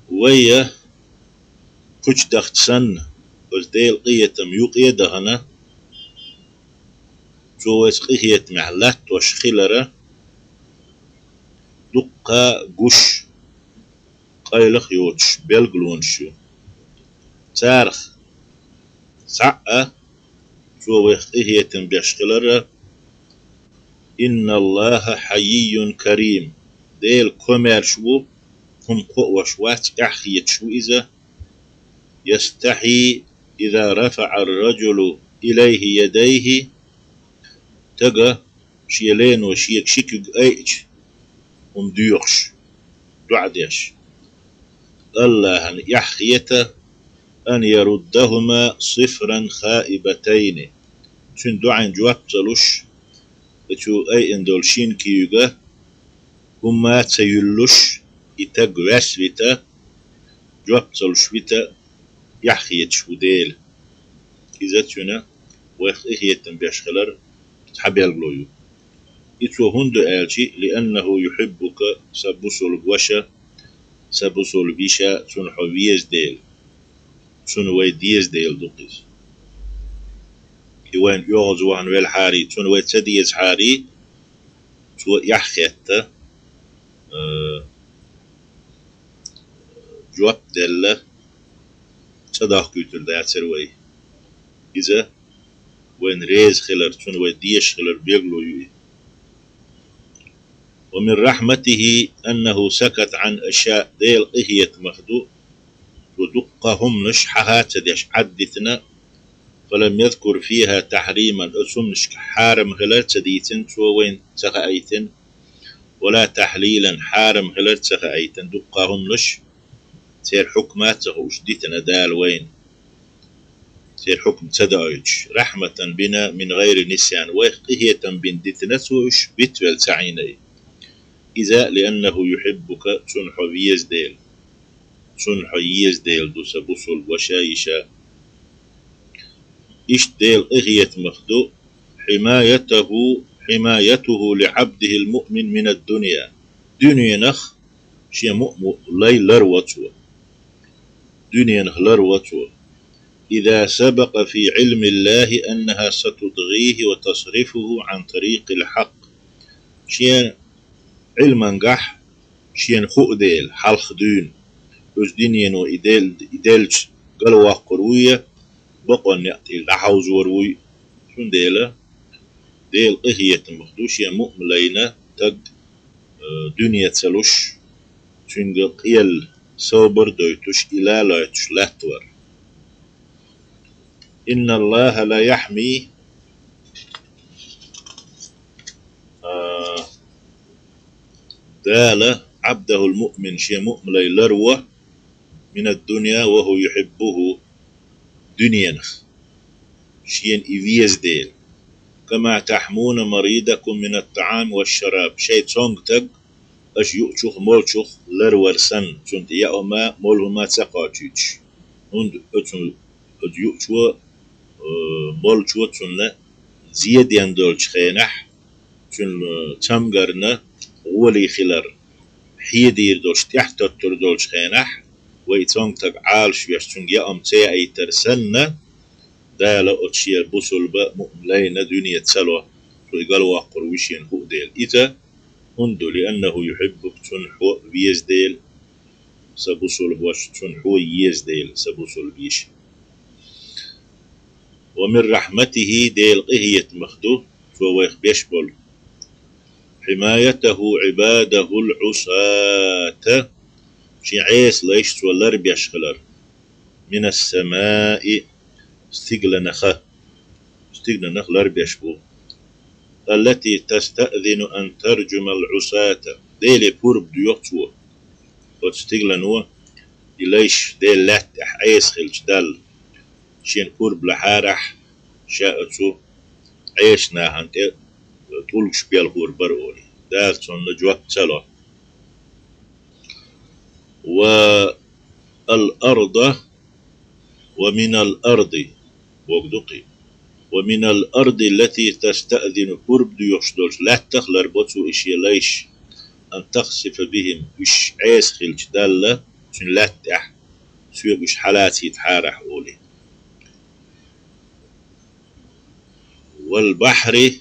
Вай кхуьч дахча санна, оцу Делан къинхетам юкъе а дахана, цо вайца къинхетамехь латтош хилара дуккха гуш, къайлах йоцуш билгалонаш ю. Царах цхьаъ а, цо вайх къинхетам беш хилара: إن الله حيي كريم. Дела комаьрша ву, хӀума кхоош вац, эхь хеташ ву иза. يستحي إذا رفع الرجل إليه يديه. Стага шен лено шега ши куьг айича, хӀума доьхуш, доӀа деш, АллахӀана эхь хета: أن يردهما صفرا خائبتين. Цуьнан доӀанна жоп ца луш, цо айина долу шина куьйга хӀумма а ца юьллуш, и стаг ваьсса вита, жоп ца луш вита, эхь хеташ ву Дела. Иза цуьнан вайх къинхетам беш хилар цхьа билгало ю. И цо хӀунда ду аьлча: لأنه يحبك, сан бусулба ваша, сан бусулба йиша, цунна хьо веза дела. Цунна вай деза дела ду-кх иза. И вайна оьгӀаз вахана велхьарий, цунна вай ца дезахьарий, цо эхь хетта, э, жоп делла, цӀа дохкуьйтур дацара вай. Иза вайна реза хилар, цунна вай дезаш хилар билгало ю и. ومن رحمته أنه سكت عن أشياء, Делан къинхетамах ду, цо дуккха хӀуманаш хьаха а ца деш Ӏаддитина, فلم يذكر فيها تحريما, оцу хӀуманашка хьарам хилар ца дийцина, цо вайна ца хаийтина, ولا تحليلا, хьарам хилар ца хаийтина, дуккха хӀуманаш церан хьукма а ца хууш дитина Дала вайна, церан хьукма ца доуьйтуш, رحمة بنا من غير نسيان, вайх къинхетам бина дитина цо уьш, вицвелла ца Ӏийна и. Иза لأنه يحبك, цунна хьо веза дела. цунна хьо еза Дела ду, сан бусалба ваша, йиша. Иштта Дела къинхетамах ду: حمايته، حمايته لعبده المؤمن من الدنيا. Дуьненах шен муъмин лай ларво цо. Дуьненах ларво цо. إذا سبق في علم الله أنها ستطغيه وتصرفه عن طريق الحق. Шен Ӏилмангахь шена хуу дела, хьалха дуьйна, уьш дуьнено и дел-, и делча галваккхур вуй, бакъонна некъ тӀера дӀахьовзор вуй. Цундела Дела къинхетамах ду шен муъмин лайна таг, э, дуьне ца луш, цуьнга къелла собар а дойтуш, и лалойтуш латтавар. إن الله ليحمي، а, Дала عبده المؤمن, шен муъмин лай ларво, من الدنيا وهو يحبه, дуьненах, шена и веза дела. كما تحمون مريضكم من الطعام والشراب. Шайн цомгатаг аша юучух, молчух ларвар санна, цунна тӀе яа хӀума, мола хӀума ца кхочуьйтуш. ХӀунда оцу, оцу юучо, э, молчо цунна зе ден долчу хенахь, цуьнан цамгарна гӀоле хилар хьедийр долуш, тӀаьхьатоттур долчу хенахь, вай цомгатаг Ӏалашвеш, цуьнга яа хӀума ца яийтар санна, Дала оцу шен бусалба муъмин лайна дуьне ца ло, цо и галваккхур ву шена хуу дела. Иза хӀунда ду, لأنه يحبك, цунна хьо веза дела, сан бусалба ваша, цунна хьо еза дела, сан бусалба йиша. ومن رحمته, Дела къинхетамах ду, цо вайх беш болу. حمايته عباده العصاة, шен Ӏеса лайш цо ларбеш хилар. من السماء, стигланах, стигланах ларбеш бу. التي تستأذن أن ترجم العصاة. Деле пурба доьху цо. Оцу стиглано и лайш Делан лаьтта тӀехь Ӏеса хилча Далла, шена пурба лахьарахь, ша оцу Ӏеса нахана тӀе тӀулгаш белхор бара олий. Дала цунна жоп ца ло. والأرض، ومن الأرض, боху ду кхин. ومن الأرض التي تستأذن, пурба доьхуш долчу лаьттах ларбо цо и шен лайш, أن تخسف بهم, уьш Ӏеса хилча Далла, цуьнан лаьтта тӀехь, соьга уьш хьалацийтахьарахь олий. والبحر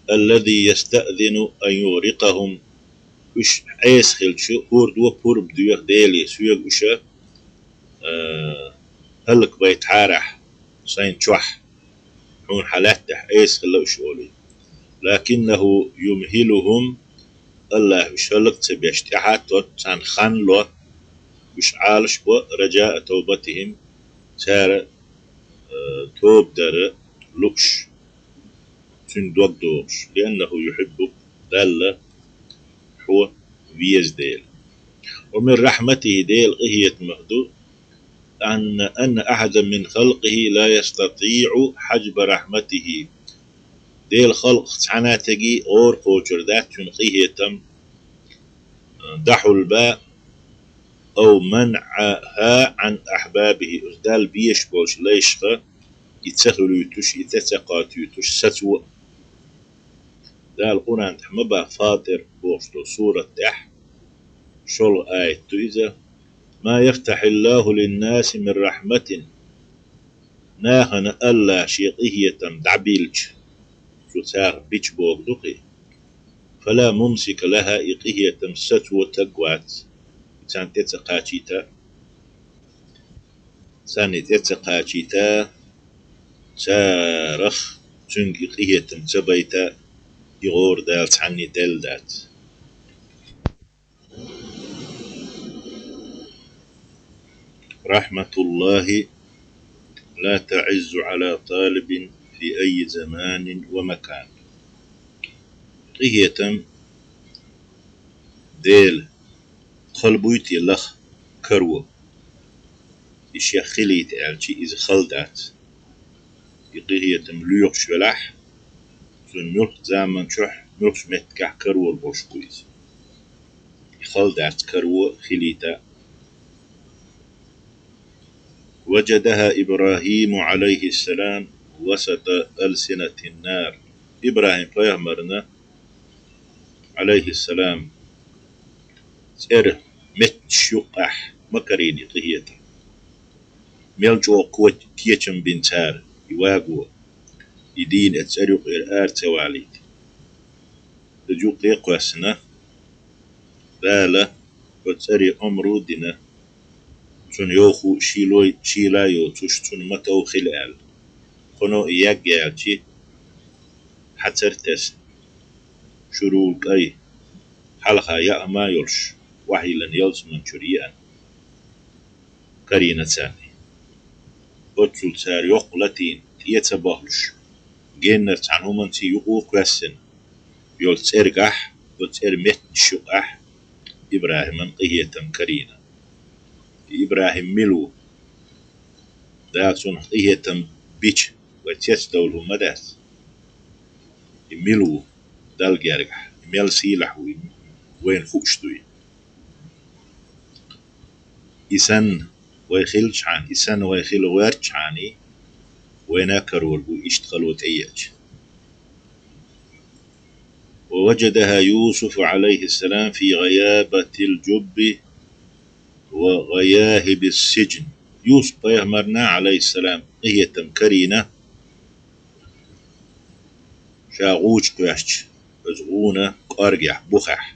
الذي يستأذن أن يغرقهم, уьш Ӏеса хилча, хӀордо пурба доьху Деле, соьга уьш, а, хӀаллакбайтахьарахь сайн чохь, хьуна хьан лаьттахь Ӏеса хилла уьш олий. لكنه يمهلهم, АллахӀа уьш хӀаллак а ца беш, тӀаьхьа а тотту, царна хан ло, уьш Ӏалашбо, رجاء توبتهم, цара, а, тоба дар лууш, цуьнан дог дохуш, لأنه يحبك, Далла хьо веза дела. ومن رحمته, Делан къинхетамах ду, أن، أن أحدا من خلقه لا يستطيع حجب رحمته. Делан халкъах цхьана а теги гӀора кхочур дац цуьнан къинхетам, а, дӀахьулба, أو منعها عن أحبابه, уьш Далла безаш болчу лайшха и ца хуьлуьйтуш, и тӀе ца кхоттуьйтуш сацо а. Дала Къуръан тӀехь ма боху, Фатир бохуш долу сурат тӀехь, шолгӀа аят ду иза: ما يفتح الله للناس من رحمة, нахана АллахӀа шен къинхетам дӀабиллича, цо царах бича боху ду кхин, فلا ممسك لها, и къинхетам сацо таг вац, царна тӀе ца кхачийта, царна тӀе ца кхачийта, царах цуьнга и къинхетам ца байта, и гӀора Дала цхьанне делла дац. رحمة الله لا تعز على طالب في أي زمان ومكان. Къинхетам Дела хала буй те лаха каро, и шех хилийта аьлча, иза хала дац. И къинхетам лоьхуш велахь, цунна муьлххачу заман чохь, муьлххачу меттигехь карор болуш бу иза. И хала дац каро хилийта. وجدها إبراهيم عليه السلام وسط ألسنة النار. ИбрахӀим пайхамарна, Ӏалайхиссалам, цӀер меттанаш юккъехь ма карийна и къинхетам. Мел чӀогӀа кечам бина цара и ваго, и дийна оцу цӀер юккъера ара ца валийта. Иза юккъе а кхоьссина, Дала оцу цӀере омра а дина, цунна йовхо а шийла а йоцуш, цунна ма тов хила аьлла. Кхано и ягга яьлча, хьацар а тесна, шурула кӀай, хьалха яа а ма йолуш, охьайиллина ялсамани чуьра еана, карийна царна. Оццул цара йоккха латийна, тӀе а ца бахлуш, геннара цхьана хӀуманца юкъа а кхоьссина йолу цӀергахь, оцу цӀеран меттанаш юкъахь ИбрахӀиман къинхетам карийна. И ИбрахӀим мила ву? Дала цунах къинхетам бича, вай цецдовла хӀума ма дац. И мила ву Далла гергахь? И мел сийлахь ву, и вайна хууш дуй? И санна вай хилчхьана, и санна вай хила гӀоьртчхьана, вайна а карор бу иштта хало тӀееача. ووجدها يوسف عليه السلام في غيابة الجب وغياهب السجن. Юсуп пайхамарна, Ӏалайхиссалам, къинхетам карийна, ша гӀу чу кхоьссича, оцу гӀуна кӀоргехь, бухахь.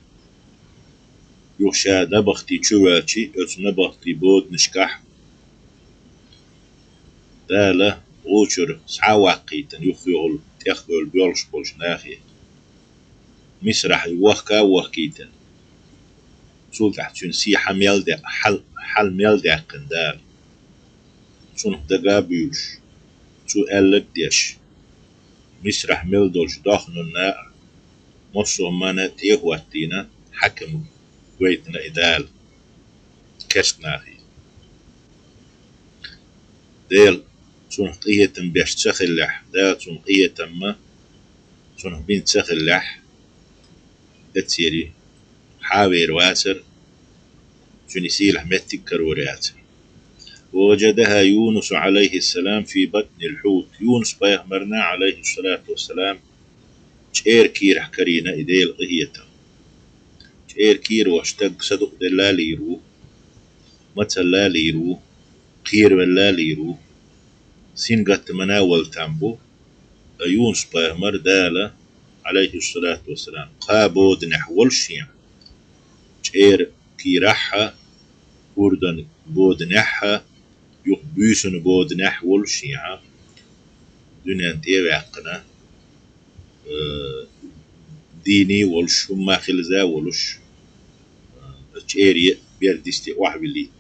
Юха ша набахти чу воьлча, оцу набахти боданашкахь Дала гӀу чуьра схьа а ваккхийтина, юххехула тӀехбевлла боьлхуш болчу нахе. Мисрахь и вохка а вохкийтина. Цул тӀаьхьа цуьнан сий хьа мел де-, хьал-, хьал мел даьккхина Дала. Цунах дага а буьйлуш, цо аьлларг а деш, Мисрахь мел долчу дохнанна а, массо а хӀуманна а тӀе а хӀоттийна, хьаькам гойтина и Дала керста нахе. Дела цунах къинхетам беш ца хиллехь, Дала цунна къинхетамма, цунах бина ца хиллехь, эццери хьан а вер вацара, цуьнан сийлахь меттиг а карор яцара. ووجدها يونس عليه السلام في بطن الحوت. Юнус пайхамарна, Ӏалайхиссалату вассалам, чӀеран кийрахь карийна и Делан къинхетам. ЧӀеран кийра волуш стаг садукъаделла а лийр ву, мацалла а лийр ву, кхеравелла а лийр ву, сингаттамана а вала там бу, ткъа Юнус пайхамар Дала, Ӏалайхиссалату вассалам, кхаа боданехь волуш шен, чӀеран кийрахь а, хӀордан боданехь а, юха буьйсанан боданехь а волуш шен, дуьнен тӀе а ваьккхина, э, дийне а волуш, хӀумма хилаза а волуш, э, чӀере а, бердисте а охьавиллийтина.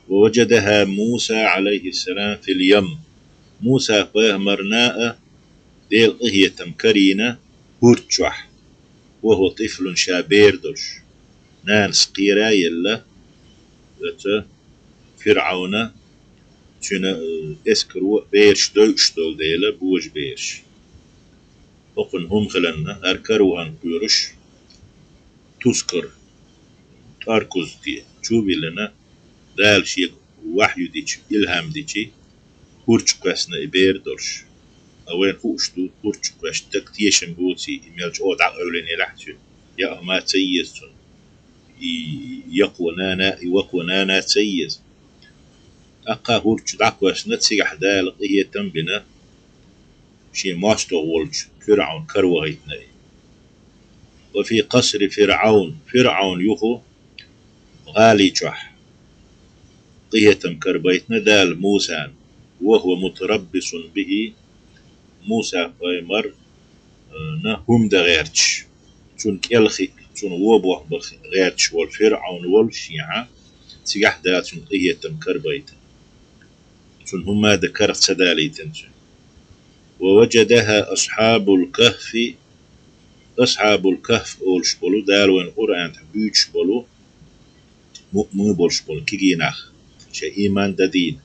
ووجدها موسى عليه السلام في اليم. Муса пайхамарна а Делан къинхетам карийна хӀорда чохь, وهو طفل, ша бер долуш. Нанас кхера а елла, оцу ФирӀавна, цуьнан, э, эскаро бераш дойуш долу дела, божабераш. ХӀокхуьнан хӀума хиларна, хӀара каравахан кхоьруш, тускар, тӀоркузте чу а виллина, Дала шега вахью дича, илхьам дича, хӀорда чу кхоьссина и бер долуш. Ткъа вайна хууш ду, хӀорда чу кхоьссича стаг тешам боций, и мел чӀогӀа дӀакъевлина елахь цуьнан, яа хӀума ца еза цунна, и якхо нана, и вакхо нана ца еза. ТӀаккха хӀорда чу дӀакхоьссина, цигахь Дала къинхетам а бина, шен мостагӀа волчу ФирӀавна каравахийтина и. وفي قصر فرعون, ФирӀавна юху гӀали чохь къинхетам карабайтина Дала Мусана, وهو متربص به, Муса пайхамар, э, на хӀума дан гӀерташ, цунна кӀел хиъна, цунна вон бохбан гӀерташ волу ФирӀавн волу шен, цигахь Дала цунна къинхетам карабайтина. Цунна хӀумма а дан карах ца далийтина цуьнан. ووجدها أصحاب الكهف, Асхьабул Кахф олуш болу, Дала вайн Къуръан тӀехь буьйцуш болу, муъмин болуш болу кегий нах, шайн ийман дан дийна.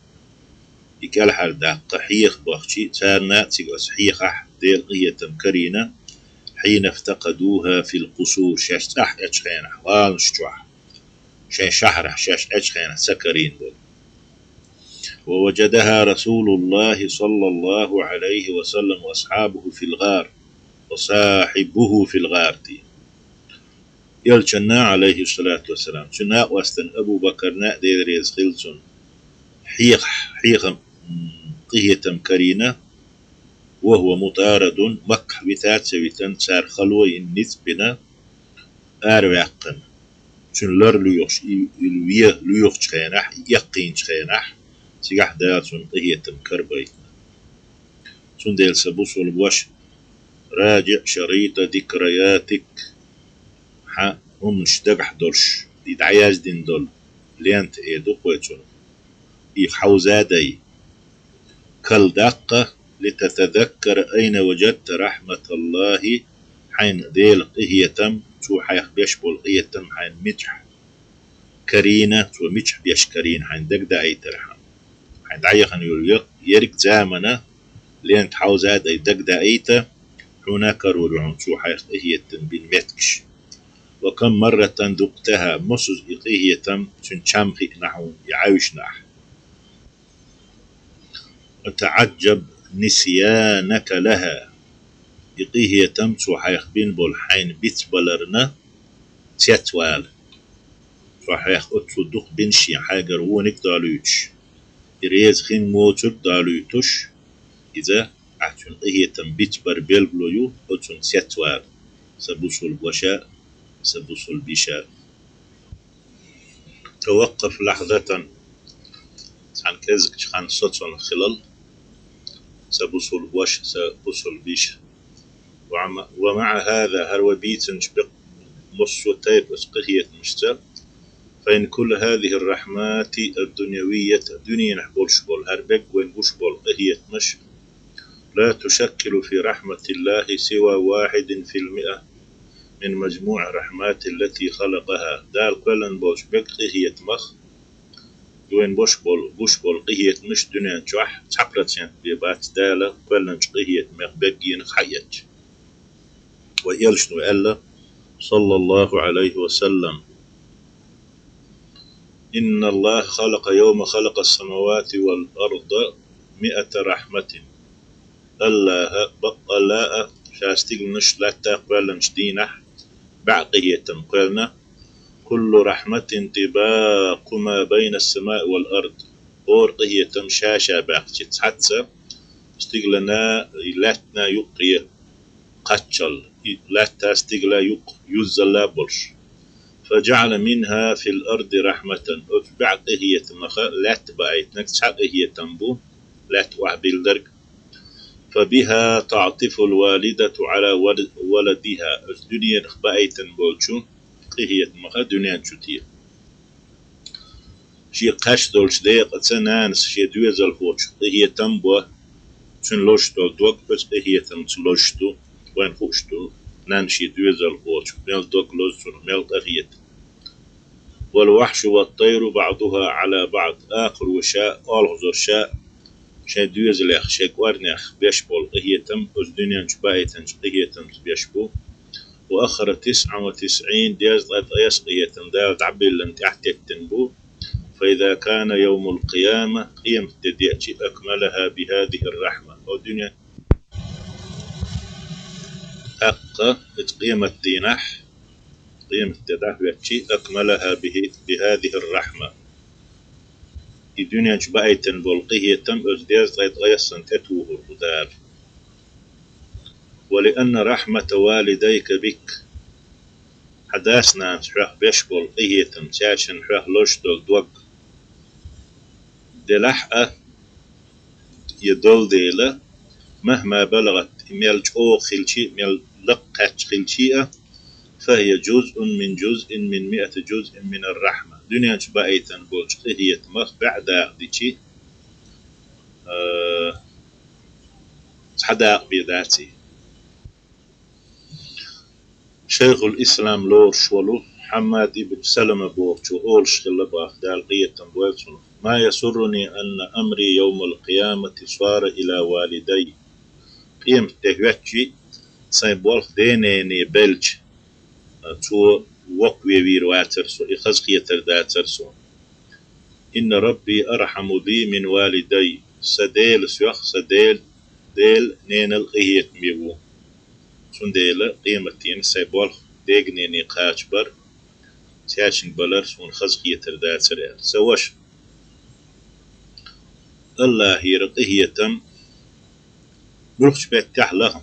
И кӀелхьардаккха хьеха бахчи, царна а цига оцу хьехахь Делан къинхетам карийна, حين افتقدوها في القصور, шаьш цӀахь эцчу хенахь, гӀаланаш чохь, шайн шахьарахь шаьш эцчу хенахь ца карийна болу. ووجدها رسول الله صلى الله عليه وسلم وأصحابه في الغار، وصاحبه في الغار. Элчанна, عليه الصلاة والسلام, цуьнан накъостана Абу Бакарна, Дела реза хилла цунна, хьеха-, хьехам, м, къинхетам карийна, وهو مطارد, Маккахь вита а ца витина, цара хало йина, ницкъ бина, араваьккхина. Цуьнан лар лоьхуш, и, и ве лоьхучу хенахь, и эккхийначу хенахь, цигахь Дала цунна къинхетам карабайтина. Цундела, сан бусалба ваша, راجع شريط ذكرياتك, хьан хӀуманаш дагахь долуш, и дӀаяздина долу лента, э, ду-кх вай цунах, и хьовзадай, калдаккха, لتتذكر أين وجدت رحمة الله, хьайна Делан къинхетам, цо хьайх беш болу къинхетам хьайна мичахь карийна, цо мичахь беш карийна хьайна дагадаийтархьама. Хьайна дӀаяхана йолу е-, ерриг заманан лента хьовзадай дагадаийта, хьуна а карор ю хьуна цо хьайх къинхетам бина меттигаш. وكم مرة ذقتها, мосазза и къинхетам цуьнан чам хиъна хьуна, и Ӏаьвшина ахь. وتعجب نسيانك لها. И къинхетам цо хьайх бина болу хьайна бицбаларна цецвала. Цо хьайх оццул дукха бина шен хьайгара вониг а долуьйтуш, и реза хин моцург а долуьйтуш, иза ахь цуьнан къинхетам бицбар билгало ю, оцунна цецвала, сан бусалба ваша, сан бусалба йиша. توقف لحظة. Цхьана кӀезигчу хан соцуна хилал, сан бусалба ваша, сан бусалба йиша. ومع، ومع هذا, хӀара вай бийцинчу бекъ-, массо а тайпа оцу къинхетамашца, فإن كل هذه الرحمات الدنيوية, дуьненахь болуш болу, хӀара бегга вайна гуш болу къинхетамаш, لا تشكل في رحمة الله سوى واحد في المئة من مجموع الرحمات التي خلقها. Дала кхоьллина болчу бегга къинхетамах, вайна бош болу, гуш болу къинхетамаш дуьнен чохь цхьа процент бен бац Дала кхоьллинчу къинхетамех беггенах хьаэцча. Вай элчано аьлла, صلى الله عليه وسلم: إن الله خلق يوم خلق السماوات والأرض مئة رحمة. АллахӀа, баккъалла а, ша стигланаш, латта кхоьллинчу дийнахь бӀе къинхетам кхоьллина. كل رحمة طباق ما بين السماء والأرض. ХӀора къинхетам ша-ша баьхча цхьацца, стиглана, лаьттана юккъе кхаччалла, и лаьтта, стигла юккъе юззалла болуш. فجعل منها في الأرض رحمة. Оцу бӀе къинхетамаха лаьтта баийтинарг цхьа къинхетам бу, лаьтта охьабилларг. فبها تعطف الوالدة على ول-، ولدها. Оцу дуьненах баийтина болчу къинхетамаха дуьнен чу те. Шен кхаьчна долчу декъаца нанас шен доьзалхочух къинхетам бо, цуьнан лозуш долу дог оцу къинхетамца лозуш ду, вайна хууш ду, нанна шен доьзалхочух мел дог лозу цунах, мел къахета. والوحش والطير بعضها على بعض. Акхаро ша, олхазар ша, шайн доьзалех, шайн кӀорнех беш болу къинхетам оцу дуьнен чу баийтинчу къинхетамца беш бу. وأخر تسعا وتسعين, дезткъа ткъайоьсна къинхетам Дала дӀабиллина тӀаьхьатеттина бу. فإذا كان يوم القيامة, къематде деачи, أكملها بهذه الرحمة. О дуьне, тӀаккха оцу къематдийнахь, къематде дӀахӀоьттичи, أكملها به، بهذه الرحمة. И дуьнен чу баийтина болу къинхетам оцу дезткъа ткъайоьссана тӀетухур бу Дала. ولأن رحمة والديك بك. Хьан дас-нанас хьох беш болу къинхетам, цаьршинна хьох лозуш долу дог делахь а, я долу дела, مهما بلغت, и мел чӀогӀа хилчи а, мел лакха кхаьчча хилчи а, فهي جزء من جزء من مئة جزء من الرحمة. Дуьнен чу баийтина болчу къинхетамах бӀе дакъа дичи, а, цхьа дакъа бен дац и. Шайхул-Ислам лоруш волу Хьаммад ибн Салама бохучо олуш хилла боху, Дала къинхетам бойла цунах: ما يسرني أن أمري يوم القيامة صار إلى والدي. Къематде хӀоьттичи, сайн болх ден-ненан белча, цо воккхаве вийр вацара со, и хазахетар дацара суна. إن ربي أرحم بي من والدي. Са Дела сох, са Дел-, Дела ненал къинхетаме ву. Цундела къематдийнахь сай болх дега-нене кхачабар, цаьршинга балар суна хазахетар дацар аьлла. Са ваша, АллахӀера къинхетам муьлххачу меттехь лаха,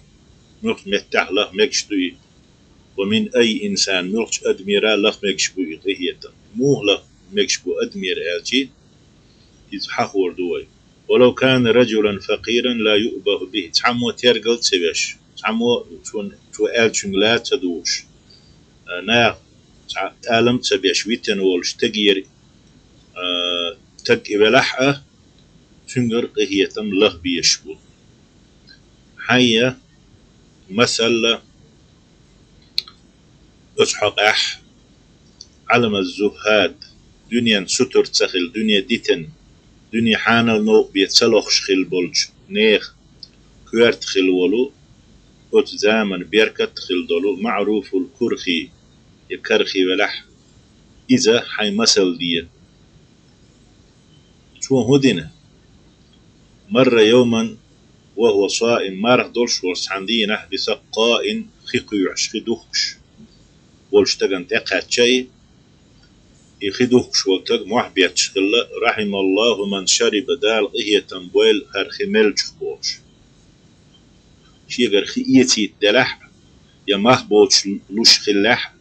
муьлххачу меттехь лаха мегаш ду и. ومن أي إنسان, муьлххачу адамера лаха мегаш бу и къинхетам. Муха лаха мегаш бу адамера аьлча, иза хьахор ду вай. ولو كان رجلا فقيرا لا يؤبه به. Цхьаммо тергал ца веш, цхьаммо цо, цо аьллачуьнга ла ца духуш, а, наха цхьа тӀалам ца беш витина волуш тагера, а, таг и велахь а, цуьнгара къинхетам лаха безаш бу. Хьайя масалла оцу хьокъехь, علم الزهاد, дуьненан сутара ца хилла, дуьне дитина, дуьне хьанал новкъа бен ца лохуш хилла болчу нехан коьрта хилла волу, оцу заманан беркат а хилла долу معروف الكرخي, я Кархи велахь, иза хьайн масал де. Цо хӀун дина? مر يوما وهو صائم, марха долуш волуш цхьана дийнахь, بسقاء, хи кхуьйхьуш, хи духкуш волчу стагана тӀекхаьчча и, и хи духкуш волу стаг мохь бетташ хилла: رحم الله من شرب, Дала къинхетам бойла хӀара хи меллачух, бохуш. Шегара хи эцийта делахь а, я мах боцуш луш хиллехь а,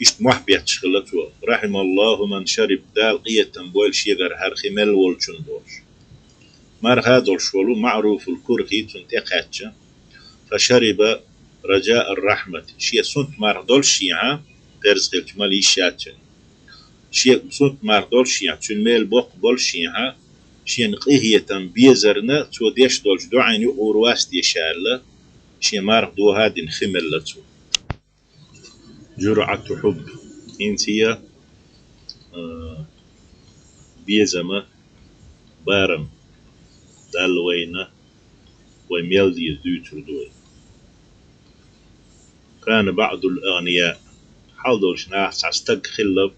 иштта мохь бетташ хилла цо: رحم الله من شرب, Дала къинхетам бойла шегара хӀара хи мелла волчун, бохуш. Марха долуш волу معروف الكرخي цунна тӀекхаьчча, فشرب رجاء الرحمة, шен сунт марха долушшехьа, парз хилча мала йиш яц цуьнан. Шен сунт марха долушшехьа, цуьнан мел боккха болушшехьа, шена къинхетам безарна цо деш долчу дуӀайна юкъара вац деш аьлла, шен марха дохьа а дина, хи мелла цо. جرعة حب. ХӀинца я, а, безама барам Далла вайна, вай мел деза дуьйцур ду вай. كان بعض الأغنياء, хьал долчу нахах цхьа стаг хилла,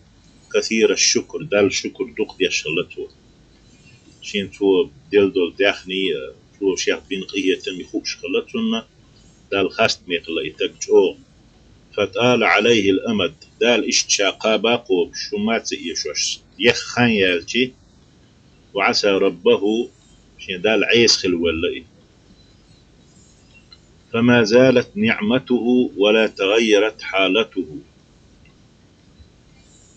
كثير الشكر, Далла шукур дукха деш хилла цо. Шен цо делла долу даьхний, цо шех бина къинхетам хууш хилла цунна, Далла хастаме хилла и стаг чӀогӀа. فطال عليه الأمد, Дала иштта ша кхаба а кхобуш, хӀума а ца эшош, еха хан яьлча, وعصى ربه, шен Далла Ӏеса хилла велла и. فما زالت نعمته ولا تغيرت حالته.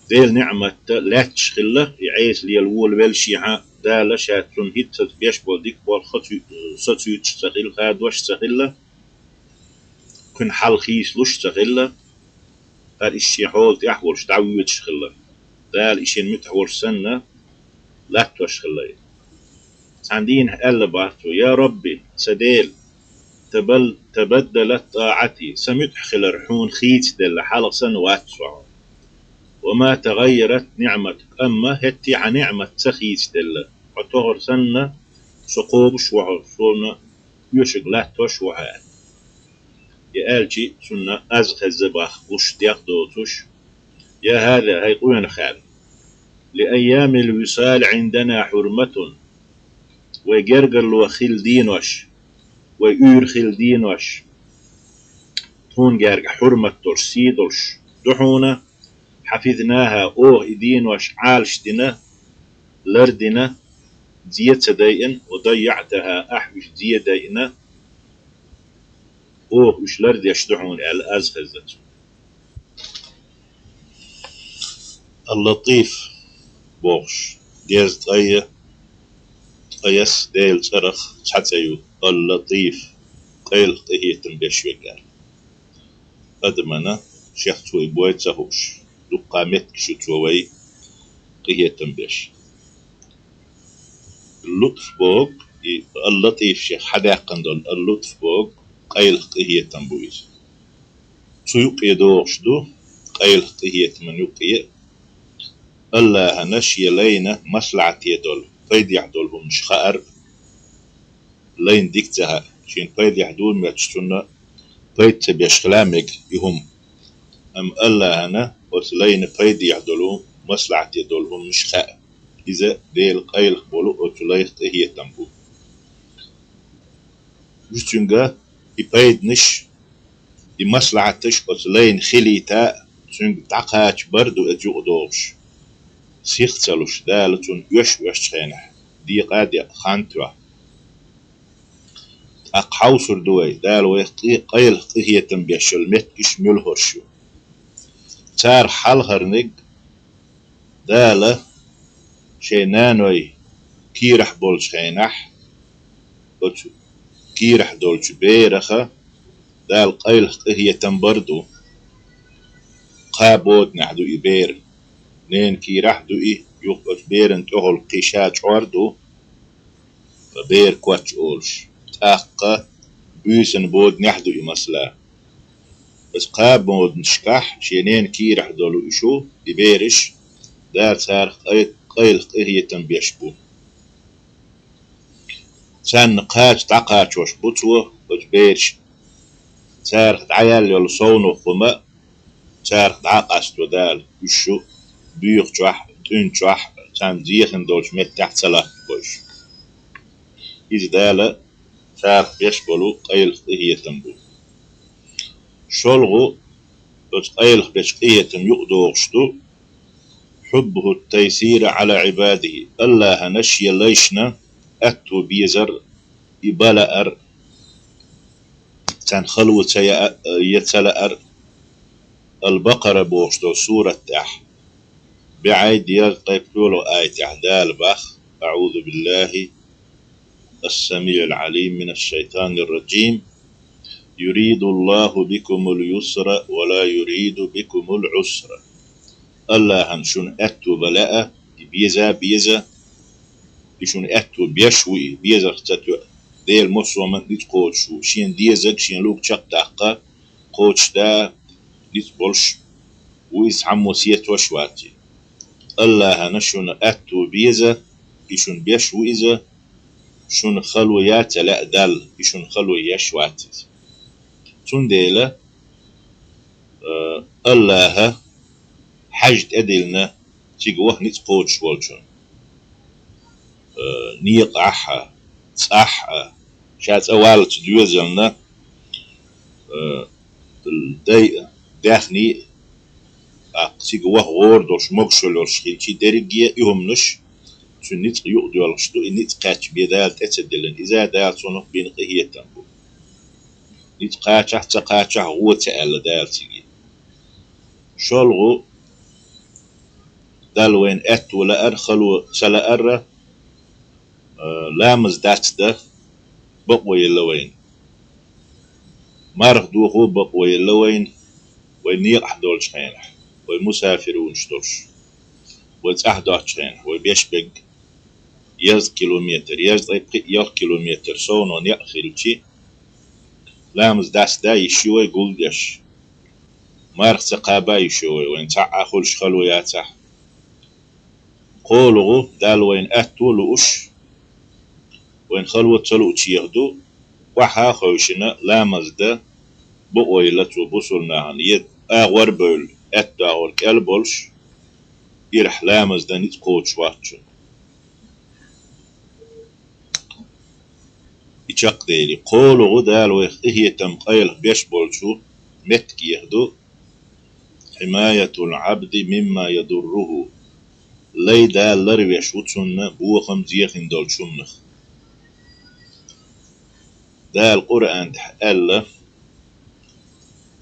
Делан ниӀмат лаьтташ хилла, и Ӏеса лела волавеллашехьа, Дала ша цунна хӀинцца беш болу дика болх соцу-, соцуьйтуш ца хилла, хадош ца хилла, кхуьнан хьал хийцалуш ца хилла, хӀара иза шен хьола тӀехь волуш дӀавоьдуш хилла. Дала и шен муьтӀахь волуш санна, латтош хилла и. Цхьана дийнахь аьлла бах цо: يا رب, сан Дела, تبل-, تبدلت طاعتي, сан муьтӀахь хилар хьуна хийцаделла, хьалха санна вац со хьуна. وما تغيرت نعمتك, амма хӀетте хьан ниӀмат ца хийцаделла, хьо тохара санна со кхобуш ву хьо, суна оьшург латтош ву хьо, аьлла. И аьлча, цунна аз хезна бах гуш дегӀ доцуш: يا هذا, хӀай къонах, аьлла, لأيام الوصال عندنا حرمة, вай гергарло хилла денош, вай уьйр хилла денош, тхуна гергахь хьурмат долуш, сий долуш ду хьуна, حفظناها, оха и денош Ӏалаш дина, лардина, зе ца дайина, وضيعتها, ахь уьш зе дайина, оха уьш лардеш ду хьуна, аьлла, аз хезна цунна. Ал-Латиф бохуш, дезткъе, ткъе исс Делан цӀарах цхьа цӀе ю, Ал-Латиф, къайлаха къинхетам беш верг аьлла. Адамана шех цо и бой ца хууш, дуккха меттигаш ю цо вай къинхетам беш. Лутф боху, и Ал-Латиф шех хьадаьккхина долу Ал-Лутф боху, къайлаха къинхетам бу иза. Цу юккъе догӀуш ду, къайлаха къинхетаман юккъе, АллахӀана шен лайна маслахьате долу, пайдехь долу хӀуманаш хаар, лайна дика ца хаьа, шена пайдехь ду моьттуш, цунна пайда ца беш хила мега и хӀума. Амма АллахӀана оцу лайна пайдехь долу, маслахьате долу хӀуманаш хаьа. Иза Делан къайлаха болу оцу лайх къинхетам бу. Уьш цуьнга и пайданаш, и маслахьаташ оцу лайна хилийта, цуьнга дӀакхача бар ду оцу юкъа догӀуш. Сих ца луш, Дала цунна оьш оьшучу хенахь, декъа а декъа, хан тоьхна. ТӀаккха хьовсур ду вай, Дала вайх къи-, къайлаха къинхетам беш йолу меттигаш муьлхарш ю. Царах хьалхарниг Дала шайн наной кийрахь болчу хенахь, оцу кийрахь долчу бераха Дала къайлаха къинхетам бар ду. Кхаа боданехь ду и бер. Ненан кийрахь а ду и, юха оцу беран тӀехула кхин ша чкъор ду, бер коч олуш. ТӀаккха буьйсанан боданехь а ду и, масала. Аса кхаа боданашкахь шен ненан кийрахь долу уьш, и бераш, Дала царах къай-, къайлаха къинхетам беш бу. Царна кхача дӀакхачош бу цо оцу бераш. Царах дӀаяьлла йолу совнах хӀума царах дӀа а къасто Дала, уьш шу буьйхучохь, тӀуьнчохь, царна зехина долчу меттехь ца латтабо уьш. Иза Дала царах беш болу къайлаха къинхетам бу. ШолгӀа, оцу къайлаха бечу къинхетам юкъа догӀуш ду: حبه التيسير على عباده. АллахӀана шен лайшна аьтту безар, и бан лаар, царна хало ца яа-, я ца лаар. Ал-Бакъара бохуш долу сурат тӀехь, бӀе ткъе пхоьалгӀа аятехь Дала бах: أعوذ بالله السميع العليم من الشيطان الرجيم. يريد الله بكم اليسر ولا يريد بكم العسر. АллахӀана шуна аьтту бан лаьа, и беза а беза, и шуна аьтту беш ву и, безарх ца тоьа. Дела массо а хӀуманна ницкъ кхочуш ву, шена дезарг, шена луург чекхдаккха, кхочушдан ницкъ болуш ву иза, цхьаммо сецош а вац и. АллахӀана шуна аьтту беза, и шуна беш ву иза, шуна хало яц а лаьа Далла, и шуна хало еш вац иза. Цундела, э, АллахӀа хьаьжа тӀедиллина цига ваха ницкъ кхочуш волчунна. Э, некъахь а, цӀахь а, ша цӀа валлалц доьзална, э, дай а, даьхний а, тӀаккха цига ваха гӀора долуш, могушалла йолуш хилчий, дерриге а и хӀуманаш цуьнан ницкъ юкъа доьлхуш ду, и ницкъ кхаьчча бен Дала тӀе ца диллина, иза Дала цунах бина къинхетам бу. Ницкъ кхачахь а, ца кхачахь а гӀо ца аьлла Дала цига. ШолгӀа, Далла вайна аьтту лаар, хало ца лаарра, а, ламаз дацдан бакъо елла вайна. Марха дохо бакъо елла вайна, вай некъахь долчу хенахь, вай мусафирунаш долуш, вай цӀахь доцчу хенахь, вай беш берг езткъа километр, езткъе пхиъ-ялх километр совнаха некъ хилчий, ламаз дацдан йиш ю вай гулдеш. Марха ца кхаба йиш ю вай, вайна цхьа а хуьлуш хало яцахь. КхоалгӀа, Далла вайна аьтту лууш, вайна хало ца луучех ду, охьа а хевшина, ламаз дан бакъо елла цо бусулба нахана, е агӀор а бевлла, аьтто агӀор кӀел а болуш, ирахь ламаз дан ницкъ кхочуш вац цуьнан. И чекхдели, кхоалгӀа Дала вайх къинхетам, къайлаха беш болчу меттигех ду: حماية العبد مما يضره. Лай Дала ларвеш ву цунна бохам, зехам долчу хӀуманах. Дала Къуръан тӀехь аьлла,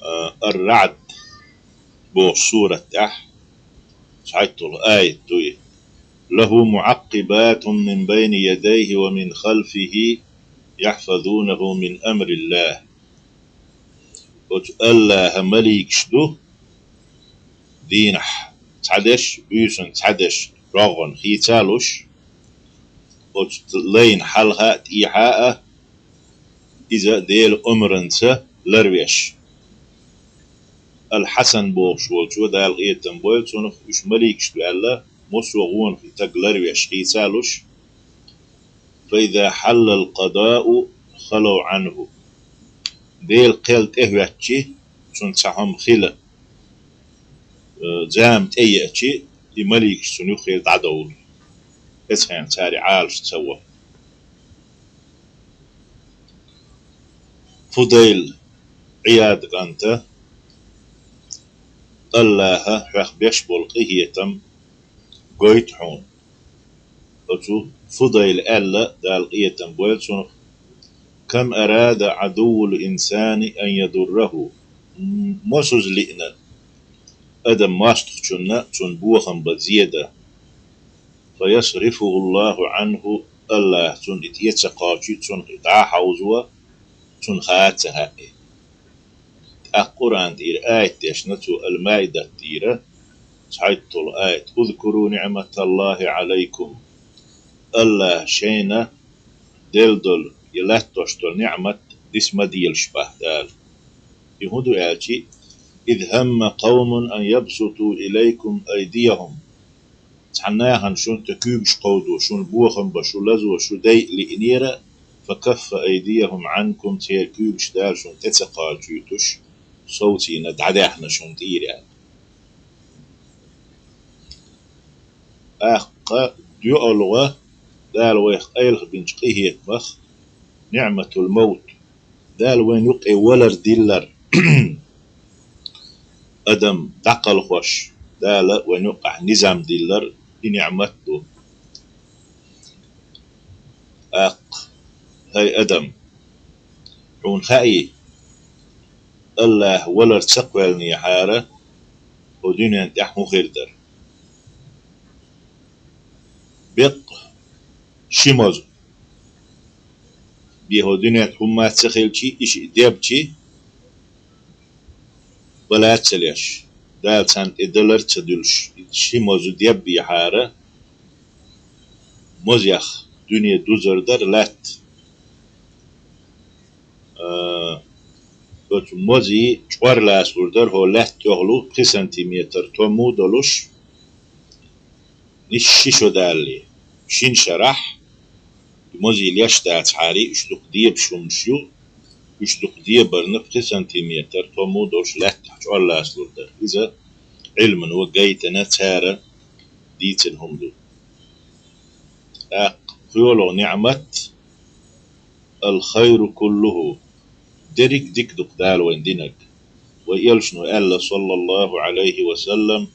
а, Ар-РаӀд бохучу сурат тӀехь, цхьайтталгӀа аят ду и: له معقبات من بين يديه ومن خلفه يحفظونه من أمر الله. Оцу АллахӀан маликаш ду, дийнахь цхьадерш, буьйсанна цхьадерш рогӀана хийца а луш, оцу лайна хьалха а, тӀехьа а иза Делан омранца ларвеш. Ал-Хьасан бохуш волчо, Дала къинхетам бойла цунах, уьш маликаш ду аьлла, массо а гӀонах и стаг ларвеш, хийца а луш, فإذا حل القضاء خلوا عنه. Делан кхел тӀехӀоьттичи, цунна цхьа хӀума хила, э, зама тӀееачи, и маликаш цунна юххера дӀадовлу. эцхьан цари Ӏалаш ца во. Фудайла Ӏияда кӀанта, Аллахьа хьох беш болу къинхетам гойту хьуна. Оцу Фудайла аьлла, Дала къинхетам бойла цунах: «Кам арада Ӏадуввул инсани ан ядурраху». М-, мосазза лиъна адам мостагӀчунна цунна бохам бан зе дан. «Фаясрифуху Аллаху Ӏанху», Аллахьа цунна и тӀе ца кхачийта, цунах и дӀа а хьовзо, цунна ха а ца хаьа. ТӀаккха Къуръан тӀера аят дешна цо, Ал-Маидат тӀера, цхьайтталгӀа аят: «Узкуру ниӀматаллахи Ӏалайкум». Аллахьа шайна делла долу, я латтош долу ниӀмат диса ма делаш боху Дала. И хӀун ду аьлчи: «Из хӀамма къавмун ан ябсуту илайкум айдияхум». Цхьана нахана шуна тӀе куьйгаш кховдо, шуна бохам бан, шу лазо, шу дайа лиънера, «факаффа айдияхум Ӏанкум», церан куьйгаш Дала шуна тӀе ца кхачуьйтуш, совцийна дӀадаьхьна шуна тӀера аьлла. ТӀаккха доьалгӀа Дала вайх къайлаха бинчу къинхетамах, ниӀматул мовт, Дала вайна юкъе валар диллар. Адам дӀакхалхош, Дала вайна юкъахь низам диллар, и ниӀмат ду. ТӀаккха, хӀай адам, хьуна хаьий, Аллахь валар ца кхоьллинехьара, хӀокху дуьнен тӀехь хӀун хир дара? Беккъа ши моза. Бен хӀокху дуьнен тӀехь хӀумма а ца хилчи, и шиъ дебчи, бала а ца леш, Дала царна тӀе далар а ца дуьллуш, и ши моза деббехьара, мозех дуьне дузар дара лаьтта. А, оцу мозий чкъор лацалур дара хӀокху лаьтта тӀехула пхи сантиметр томо а долуш, нисса ши шо далале. Шина шарахь, и мозий леш дацахьара, уьш дукха дебаш хӀуманаш ю, уьш дукха дебарна пхи сантиметр томо а долуш лаьттахь чкъор лацалур дара. Иза Ӏилмано гайтина, цара дийцина хӀума ду. ТӀаккха кхоалгӀа ниӀмат: «Ал-хайру куллуху», дерриг дика ду-кх Дала вайна динарг. Вай элчано аьлла, саллаллаху Ӏалайхи ва саллам: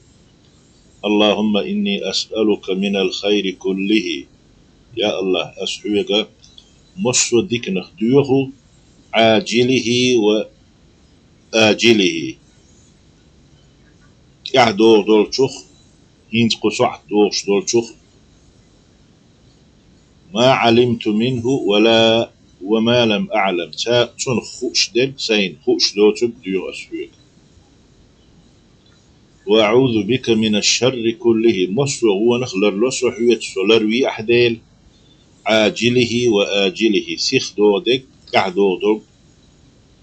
«Аллахумма инни асъалука минал хайри куллихи». Я Аллахь, ас хьоьга массо а диканах доьху, Ӏажилихи ва ажилихи, тӀаьхьа догӀу долчух, хӀинца кху сохьта догӀуш долчух, ма Ӏалимту минху ва ла, ва ма лам аӀлам, ца, цунах хууш дерг, сайна хууш доцург доьху ас хьоьга. Ва аӀузу бика мина шарри куллихи, массо а вонах ларло со хьоьца, со ларве ахь, Дела, Ӏажилихи ва ажилихи, сиха догӀу дерг, тӀаьхьа догӀу долг,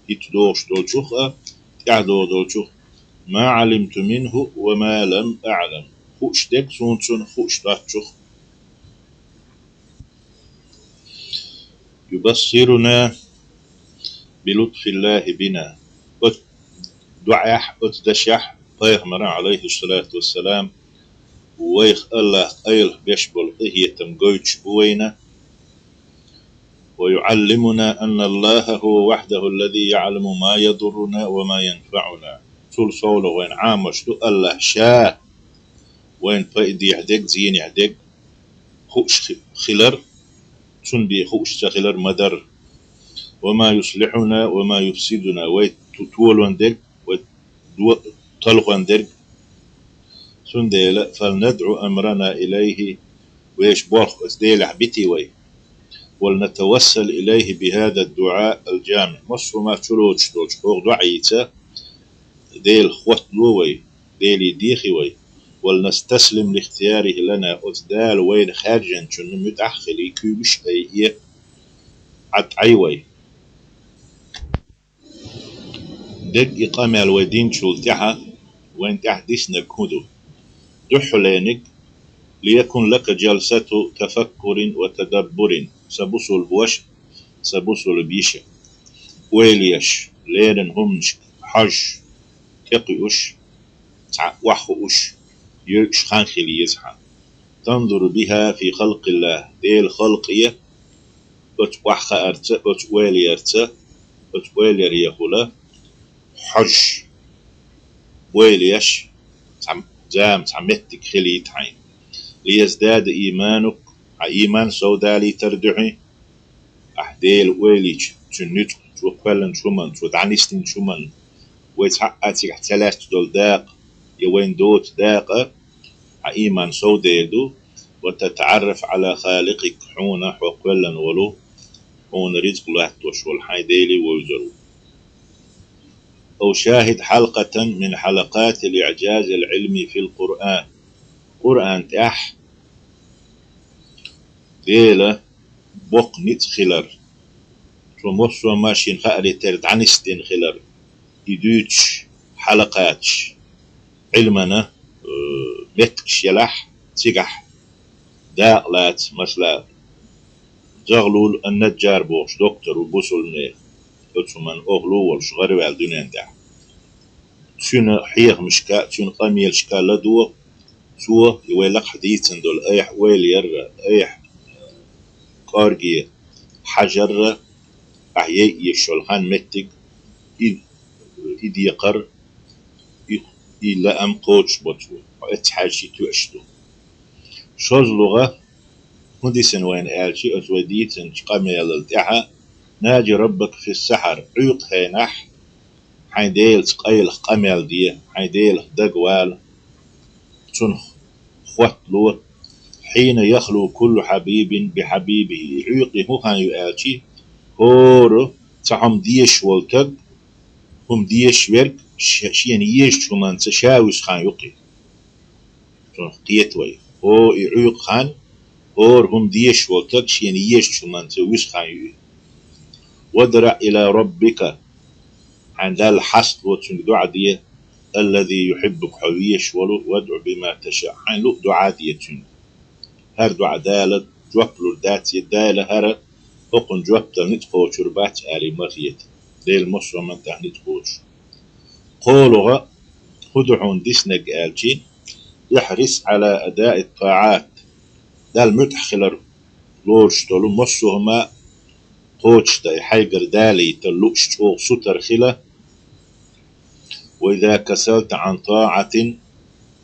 хӀинца догӀуш долчух а, тӀаьхьа догӀу долчух, ма Ӏалимту минху ва ма лам аӀлам, хууш дерг суна цунах, хууш доцчух. Юбассируна би лутфиллахи бина. Оцу доӀехь, оцу дашехь пайхамара, Ӏалайхиссалату вассалам, вайх Аллахь къайлаха беш болу къинхетам гойтуш бу вайна. Ва юӀаллимуна анна Аллаха хӀува вахьдаху аллази яӀламу ма ядурруна ва ма янфаӀуна. Цул совнаха вайна Ӏамош ду Аллахь Ша вайна пайдехь дерг, зенехь дерг хууш хи-, хилар, цунна бен хууш ца хилар ма-дарра. Ва ма юслихьуна ва ма юфсидуна, вай ту-, толон дерг, вай до-, талхон дерг. Цундела, фалнадӀу амрана илайхи, вешан болх оцу Делехь битий вай. Валнатавассал илайхи бихаза ддуӀа алджами. Массо а ма чулоцуш долчу хӀокху доӀийца Дела хӀоттало вай, Деле дехий вай. Валнастаслим лихтиярихи лана, оцу Дала вайна хаьржинчунна муьтӀахь а хилий, куьйгаш а айъе, Ӏад Ӏай вай. Дерг и къамел вай динчул тӀаьхьа вайна тӀехь диснарг хӀун ду? Дуьххьалениг: «Лиякун лака джалсату тафаккурин ва тадаббурин», сан бусулба ваша, сан бусулба йиша. Ойла еш, леррина хӀуманашка хьожуш, тӀекхуьуш, цхьа охьахууш, йойуш хан хила еза хьан. تنظر بها في خلق الله, Делан халкъе оцу охьахаарца, оцу ойла ярца, оцу ойла яр яхула хьожуш, ойла еш, цхьа зама, цхьа меттиг хилийта хьайна. ليزداد إيمانك, хьан ийман совдалийтар ду хьуна, ахь Дела ойла йича, цуьнан нуьцкъ, цо кхоьллинчу хӀуманна, цо дӀанисдинчу хӀуманна, вай цхьаъ а цигахь ца лаьцна долу дакъа, я вайна доцу дакъа, хьан ийман совдер ду, وتتعرف على خالقك, хьуна хьо кхоьллина волу, хьуна ризкъ латтош волу хьайн Деле вевзар ву. أو شاهد حلقة من حلقات الإعجاز العلمي في القرآن. Къуръан тӀехь Делан боккха ницкъ хилар, цо массо а машин хаарий тера дӀанисдина хилар, и дуьйцуш хьалакъаташ, Ӏилмана, э, меттигаш елахь, цигахь дакъа лаца, масала, Загълул ан-Наджар бохуш доктор ву бусулбане, оцу хӀуманна охьалу волуш гӀараваьлла дуьнен тӀехь. Цуьнан хьехамашка, цуьнан къамелашка ладогӀа, цо и вай лакхахь дийцина долу айхьа ойла ярра, айхьа кӀорге хьажарра, ахь яйъеш йолу хан меттиг, и, и декхар, и, и лаам кхочуш боцу, хьо эццахьаьжчий тоьаш ду. ШозлагӀа, хӀун дисина вайна аьлчи, оцу вай дийцинчу къамелал тӀаьхьа, ناجِ ربك في السحر, Ӏуьйкъа хенахь, хьайн Делаца къайлаха къамел де, хьайн Делах дагавала, цунах хоттало, حين يخلو كل حبيب بحبيبه, и Ӏуьйкъе хӀун хан ю аьлчи, хӀора цхьа хӀума дезаш волу таг, хӀума дезаш верг ш-, шена езачу хӀуманца ша вуьсу хан ю кхин. Цунах кхета вай. ХӀора и Ӏуьйкъа хан, хӀора хӀума дезаш волу таг шена езачу хӀуманца вуьсу хан ю и. وادع إلى ربك, хьайн Далла хьастало, цуьнга доӀа де, الذي يحبك, хьо везаш волу, وادع بما تشاء, хьайна луъу доӀа де цуьнга. ХӀара доӀа Дала жоп лур дац, я Дала хӀара хӀокхунна жоп дала ницкъ кхочур бац аьлла ма хета. Делан массо а маттахь ницкъ кхочуш. КхоалгӀа, хӀун ду хьуна диснарг аьлчи, احرص على أداء الطاعات, Далла муьтӀахь хилар лоруш долу массо а хӀума кхочушдан, и хьайгара далийта лууш чӀогӀа сутара хила. وإذا كسلت عن طاعة,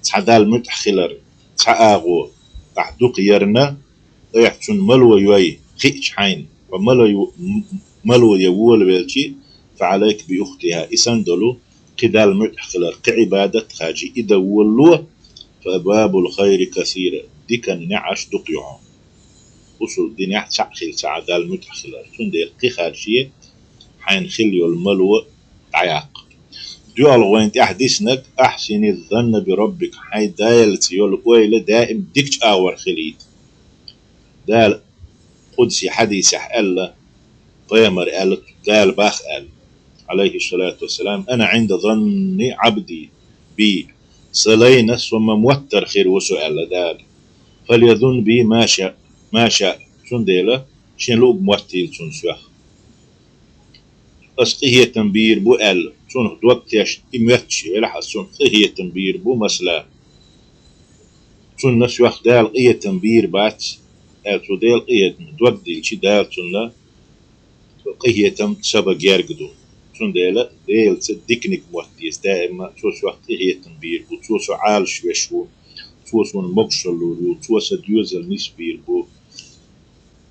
цхьа Далла муьтӀахь хилар, цхьа агӀо ахь дукха ярна, айхьа цунна мало йой хиъча хьайна, хьо мало ю-, м-, мало я волавелчи, فعليك بأختها, и санна долу кхин Далла муьтӀахь хилар, кхин Ӏибадат хачи и дан волало, فأبواب الخير كثيرة, дикан неӀарш дукха ю хьуна. Усул динехь цхьаъ хила ца Ӏа Далла муьтӀахь хилар, цундела кхин хачи хьайна хила йолу мало дӀаяккха. ДоьалгӀа вайн тӀехь диснарг, أحسن الظن بربك, хьайн Далаца йолу ойла даим дикачу агӀор хилийта. Дала къудси хьадисехь аьлла, пайхамар аьлла, Дала бах аьлла, عليه الصلاة والسلام, أنا عند ظن عبدي بي, сан лайна со ма-моттара хир ву со аьлла Дала. فليظن بي ما شاء, ما شاء, цундела шен луъург моттийла цунна соьх. Ас къинхетам бийр бу аьлла, цунах дог тешна, и моьттуш велахь, ас цунах къинхетам бийр бу, масала, цунна соьх Дала къинхетам бийр бац аьлла, цо Делан къинхетамах дог дилличи, Дала цунна къинхетам ца бан герга ду. Цундела Делаца диканиг мотта деза даима, цо соьх къинхетам бийр бу, цо со Ӏалаш веш ву, цо суна могушалла лур ю, цо сан доьзал нисбийр бу.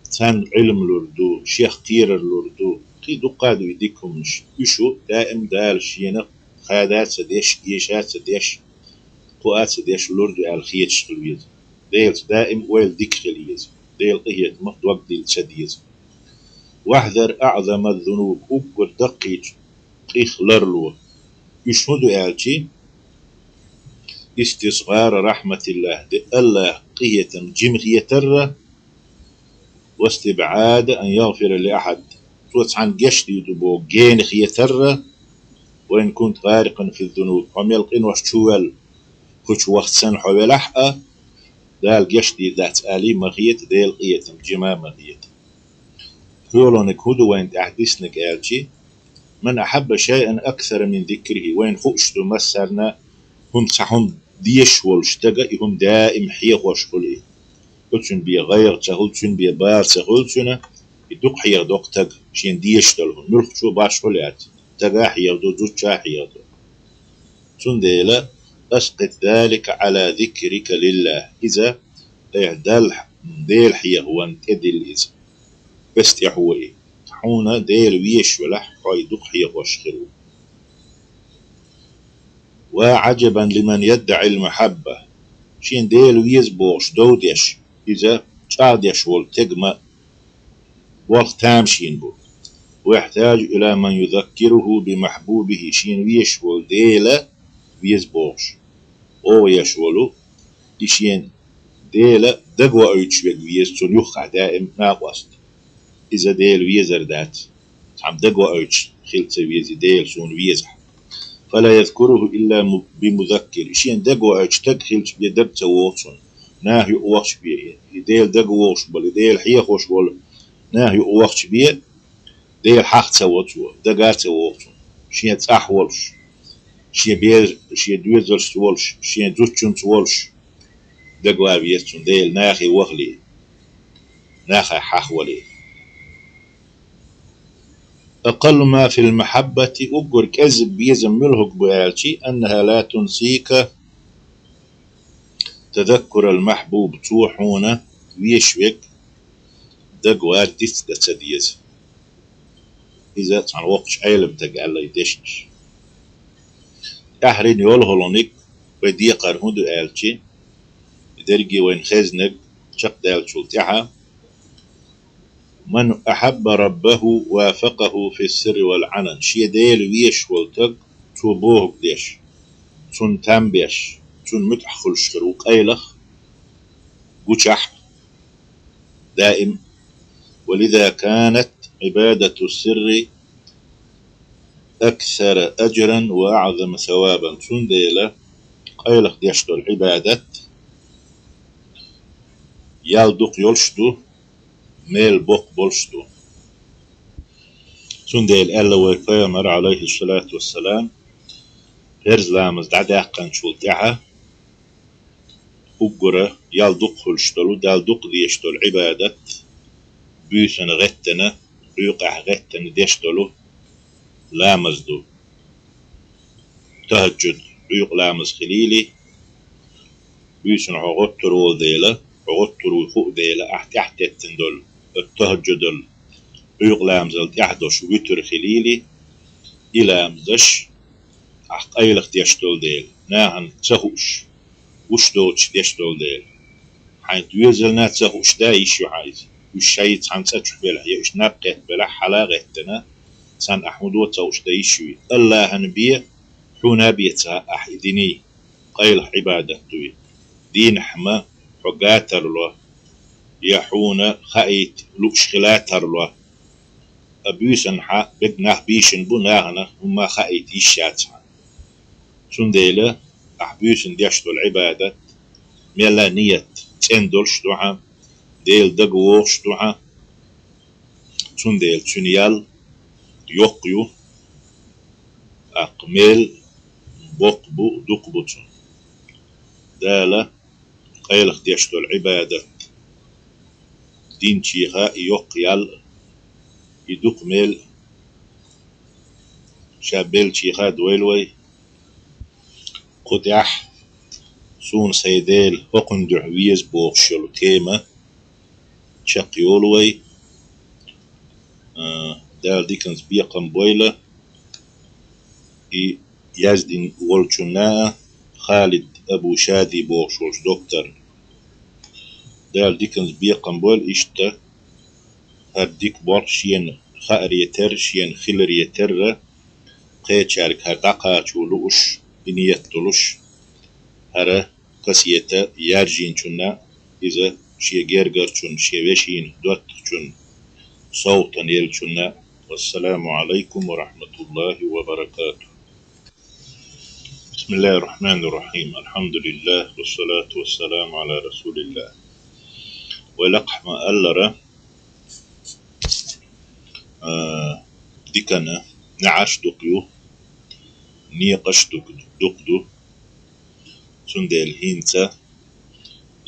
Царна Ӏилма лур ду, шех кхерар лур ду. Кхин дуккха а ду и дика хӀуманаш. Уьш ву даим Дала шена хада ца деш, эша ца деш, кхоа ца деш лур ду аьлла хеташ хила веза. Делаца даим ойла дика хила еза. Делан къинхетамах дог дилла ца деза. واحذر أعظم الذنوب, уггар даккхийчу къих ларло. Уьш хӀун ду аьлчи, استصغار رحمة الله, де АллахӀ къинхетам жима хетарра, واستبعاد أن يغفر لأحد, цо цхьанна гечдийр ду боху гена хетарра, وإن كنت غارقا في الذنوب, хьо мел къинош чу ваьлла, кху чу вахча санна хьо велахь а, Дала гечдийр дац алий ма хета, Делан къинхетам жима ма хета. ПхоьалгӀаниг хӀун ду вайна тӀехь диснарг аьлчи, من أحب شيئا أكثر من ذكره, вайна хууш ду массарна хӀума, цхьа хӀума дезаш волу стага и хӀума даим хьехош хуьлу и. Оцун бе гӀайгӀа ца хуьлу, цун бе бала ца хуьлу цуьнан, и дукха хьехадо-кх таг шена дезаш долу хӀума. Муьлххачо башхо лаьцна, тага хьехадо, зудчо хьехадо. Цундела: «أسقط ذلك على ذكرك لله». Иза айхьа Далла, Дела хьехаван тӀедилла иза. Ас тӀехь ву и. Хьуна Дела везаш велахь, хьо и дукха хьехош хир ву. «وعجبا لمن يدعي المحبة». Шена Дела веза бохуш, дов деш, иза чӀагӀдеш волу тегма болх тамашийна бу. «ويحتاج إلى من يذكره بمحبوبه». Шена везаш волу Дела веза бохуш, гӀовгӀа еш волу, и шена Дела дагавоуьйтуш верг веза, цунна юххехь даим накъост. Иза Дела везар дац. Цхьамма дагавоуьйтуш хила ца веза, Дела суна везахь. «فلا يذكره إلا بمذكر». Шена дагавоуьйтуш таг хилча бен дага ца вогӀу цунна. Наха юкъа вахча бен, и Дела дагавогӀуш болу, и Дела хьехош волу наха юкъа вахча бен, Дела хьаха ца во цо, дага ца вогӀу цунна. Шен цӀахь волуш, шен бер-, шен доьзалшца волуш, шен зудчуьнца волуш, дагаван веза цунна Дела нахе вахале, нахе хьахавале. «أقل ما في المحبة», уггар кӀеззиг безам муьлхарг бу аьлча, «أنها لا تنسيك تذكر المحبوب», цо хьуна везаш верг дагавар дицдан ца деза. Иза цхьана воккхачу Ӏеламстага аьлла и дешнаш. ТӀаьхьарниг йолхалониг вай декхар хӀун ду аьлча, дерриге вайна хезнарг чекхдаьллачул тӀаьхьа: «من أحب ربه وافقه في السر والعلن». Шен Дела везаш волу таг, цо бохург деш, цунна там беш, цунна муьтӀахь хуьлуш хир ву къайлаха, гучахь, даим. «ولذا كانت عبادة السر أكثر أجرا وأعظم ثوابا». Цундела къайлаха деш долу Ӏибадат ял дукха йолуш ду, мел боккха болуш ду. Цундела аьлла вай Пайхамар, Ӏалайхиссалату вассалам, фарз ламаз дӀадаьккхинчул тӀаьхьа уггара ял дукха хуьлуш долу, Далла дукха дезаш долу Ӏибадат, буьйсанна гӀеттина, Ӏуьйкъехь гӀеттина деш долу ламаз ду. ТахӀаджуд, Ӏуьйкъа ламаз хилийла, буьйсанна хьо гӀоттур волу дела, хьо гӀоттур вуй хуу дела, ахь тӀаьхьатеттина долу, тахӀаджудал, Ӏуьйкъа ламазал тӀаьхьа долуш витр хилийла, и ламазаш ахь къайлаха деш долу дела, нахана ца хууш, гуш доцуш деш долу дела. Хьайн доьзална ца хууш дан йиш ю хьан иза. Уьш шайн цхьана цӀа чу белахь, я уьш наб кхетта белахь, хьала а гӀеттина, царна ахь хӀун до ца хууш дан йиш ю. АллахӀана бен, хьуна а бен ца хаьа ахь и диний, къайлаха Ӏибадат дуй. Дийнахь ма хьо гатарло, я хьуна хаийта лууш хила тарло. А буьйсанна хьан бегнах бийшина бу нахана, хӀумма хаийта йиш яц хьан. Цундела ахь буьйсанна деш долу Ӏибадат, мелла а ният цӀена долуш ду хьан, Дела дага вогӀуш ду хьан, цундела цуьнан ял йоккха ю, тӀаккха мел боккха бу, дукха бу цуьнан. Дала къайлаха деш долу Ӏибадат динчеха и йоккха ял, и дукха мел ша беллачеха дойла вай. Кху тӀехь суна сайн Дела хӀокхунна дуьхьа веза бохуш йолу тема чекхйолу вай. А, Дала диканца бекхам бойла и яздина волчунна а, Халид Абу Шади бохуш волчу докторна. Дала диканца бекхам бойла иштта хӀара дика болх шена хааре терра, шена хиларе терра, кхечаьрга хӀара дӀакхачо лууш, и ниет долуш, хӀара кассета яржийначунна, иза шен гергарчунна, шен вешина доттагӀчунна, совгӀатана еллачунна. Вассаламу Ӏалайкум ва рахьматуллахӀи ва баракатухӀ. БисмиллахӀир-рахьманир-рахьим. АлхьамдулиллахӀ, вассалату вассаламу Ӏала расулиллахӀ. Вай лакхахь ма-аллара, а, диканна неӀарш дукха ю, некъаш дукха, дукха ду. Цундела хӀинца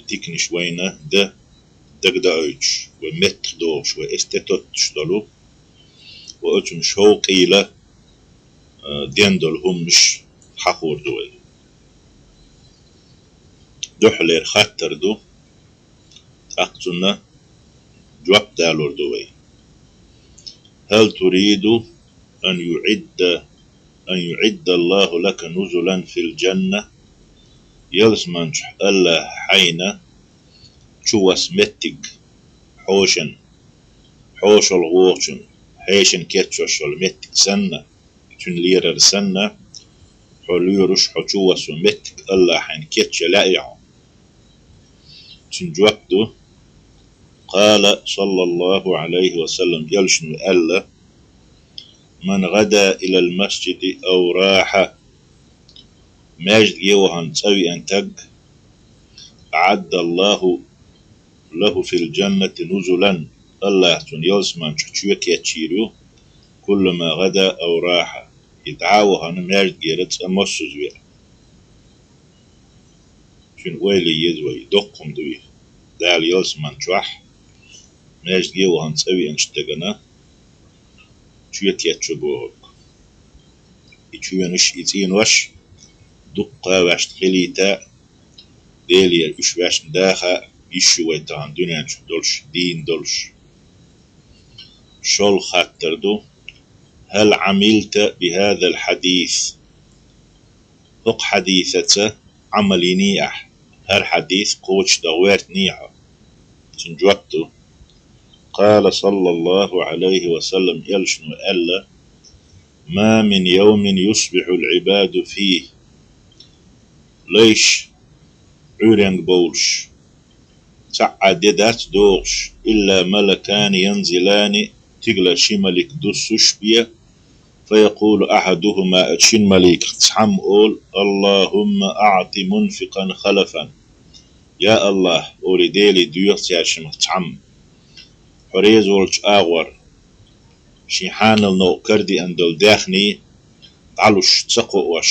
диканаш вайна дан дагадоуьйтуш, вай меттах дохуш, вай эсте тоттуш долу, ва оцун шовкъийла, а, ден долу хӀуманаш хьахор ду вай. Дуьххьалера хаттар ду, тӀаккха цунна жоп далор ду вай. هل تريد أن يعد أن يعد الله لك نزلا في الجنة؟ Ялсамани чу Аллахьа хьайна чу васа меттиг хьошан, хьошалгӀа вохучун, хьешан кечвеш йолу меттиг санна, цуьнан лерар санна, хьо лоьруш, хьо чу васо меттиг Аллахьа хьайна кечъян лаьий хьо? Цуьнан жоп ду: قال صلى الله عليه وسلم, элчано аьлла: من غدا إلى المسجد أو راح, маьждиге вахана цӀа веана таг, أعد الله له في الجنة نزلا, Аллахьа цунна ялсамани чу чоь кечйийр ю, كلما غدا أو راح, и дӀа а вахана маьждигера цӀа массаза веа. Цуьнан ойла е еза вай, доккха хӀума ду и. Дала ялсамани чохь маьждиге а вахана цӀа веанчу стагана чоь кечъян бохург. И чоьнаш, и цӀенош дуккха ваьшна хилийта, Делера уьш ваьшна даха йиш ю вай тахана дуьнен чохь долуш, дийна долуш. ШолгӀа хаттар ду: هل عملت بهذا الحديث؟ ХӀокху хьадисаца Ӏамал йиний ахь? ХӀара хьадис кхочушдан гӀоьртиний хьо? Цуьнан жоп ду: قال صلى الله عليه وسلم, элчано аьлла: ما من يوم يصبح العباد فيه, лайш Ӏуьйренга бовлуш, цхьа а де дац догӀуш, إلا ملكان ينزلان, стигалара ши малик дуссуш бен, فيقول أحدهما, оцу шина маликах цхьамма олу: اللهم أعط منفقا خلفا. Я Аллахь, олий Деле доьху цаьршимах цхьамма, хьо реза волчу агӀор шен хьанал новкъа карадеана долу даьхний дӀалуш ца кхоош,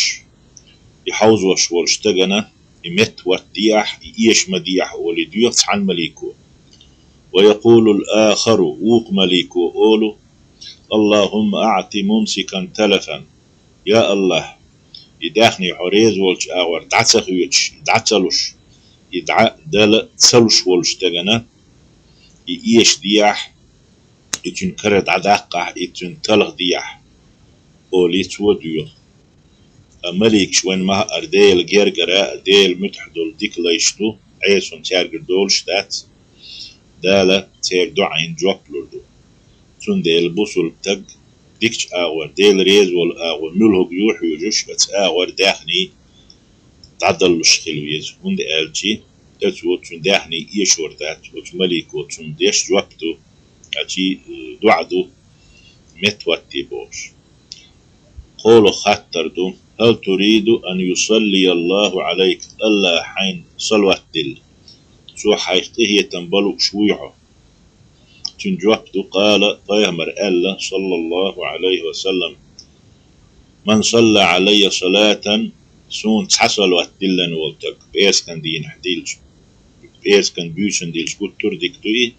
и хьовзош волчу стагана и метта хӀоттадехьа, и эша ма дехьа, олий доьху цхьана малико. ويقول الآخر, вукху малико олу: اللهم أعط ممسكا تلفا. Я Аллахь, и даьхний хьо реза волчу агӀор дӀа ца хоьцуш, дӀа ца луш, и дӀа дала ца луш волчу стагана и эша дехьа, и цуьнан кара дӀадаккхахь, и цуьнан талха дехьа, олий цо доьху. Ткъа маликаш вайн ма-хаъара Делан гергара, Делан муьтӀахь долу дика лайш ду, Ӏесо цаьргара долуш дац. Дала церан доӀанна жоп лур ду. Цундела бусулба стаг дикачу агӀор, Дела реза волу агӀо муьлхарг ю хьоьжуш, оцу агӀор даьхний дӀадаллуш хила веза, хӀунда аьлча оцу цуьнан даьхний эшор дац, оцу малико цунна деш жоп ду, аьлча, э, доӀа ду, метта хӀоттае бохуш. КхоалгӀа хаттар ду: هل تريد أن يصلي الله عليك, Аллахьа хьайна салават дилла, цо хьайх къинхетам бан лууш вуй хьо? Цуьнан жоп ду: قال, пайхамара аьлла, صلى الله عليه وسلم: من صلى علي صلاة, суна цхьа салават диллина волу стаг, пӀераскан дийнахь диллича, пӀераскан буьйсанна диллича гуттар а дика ду и,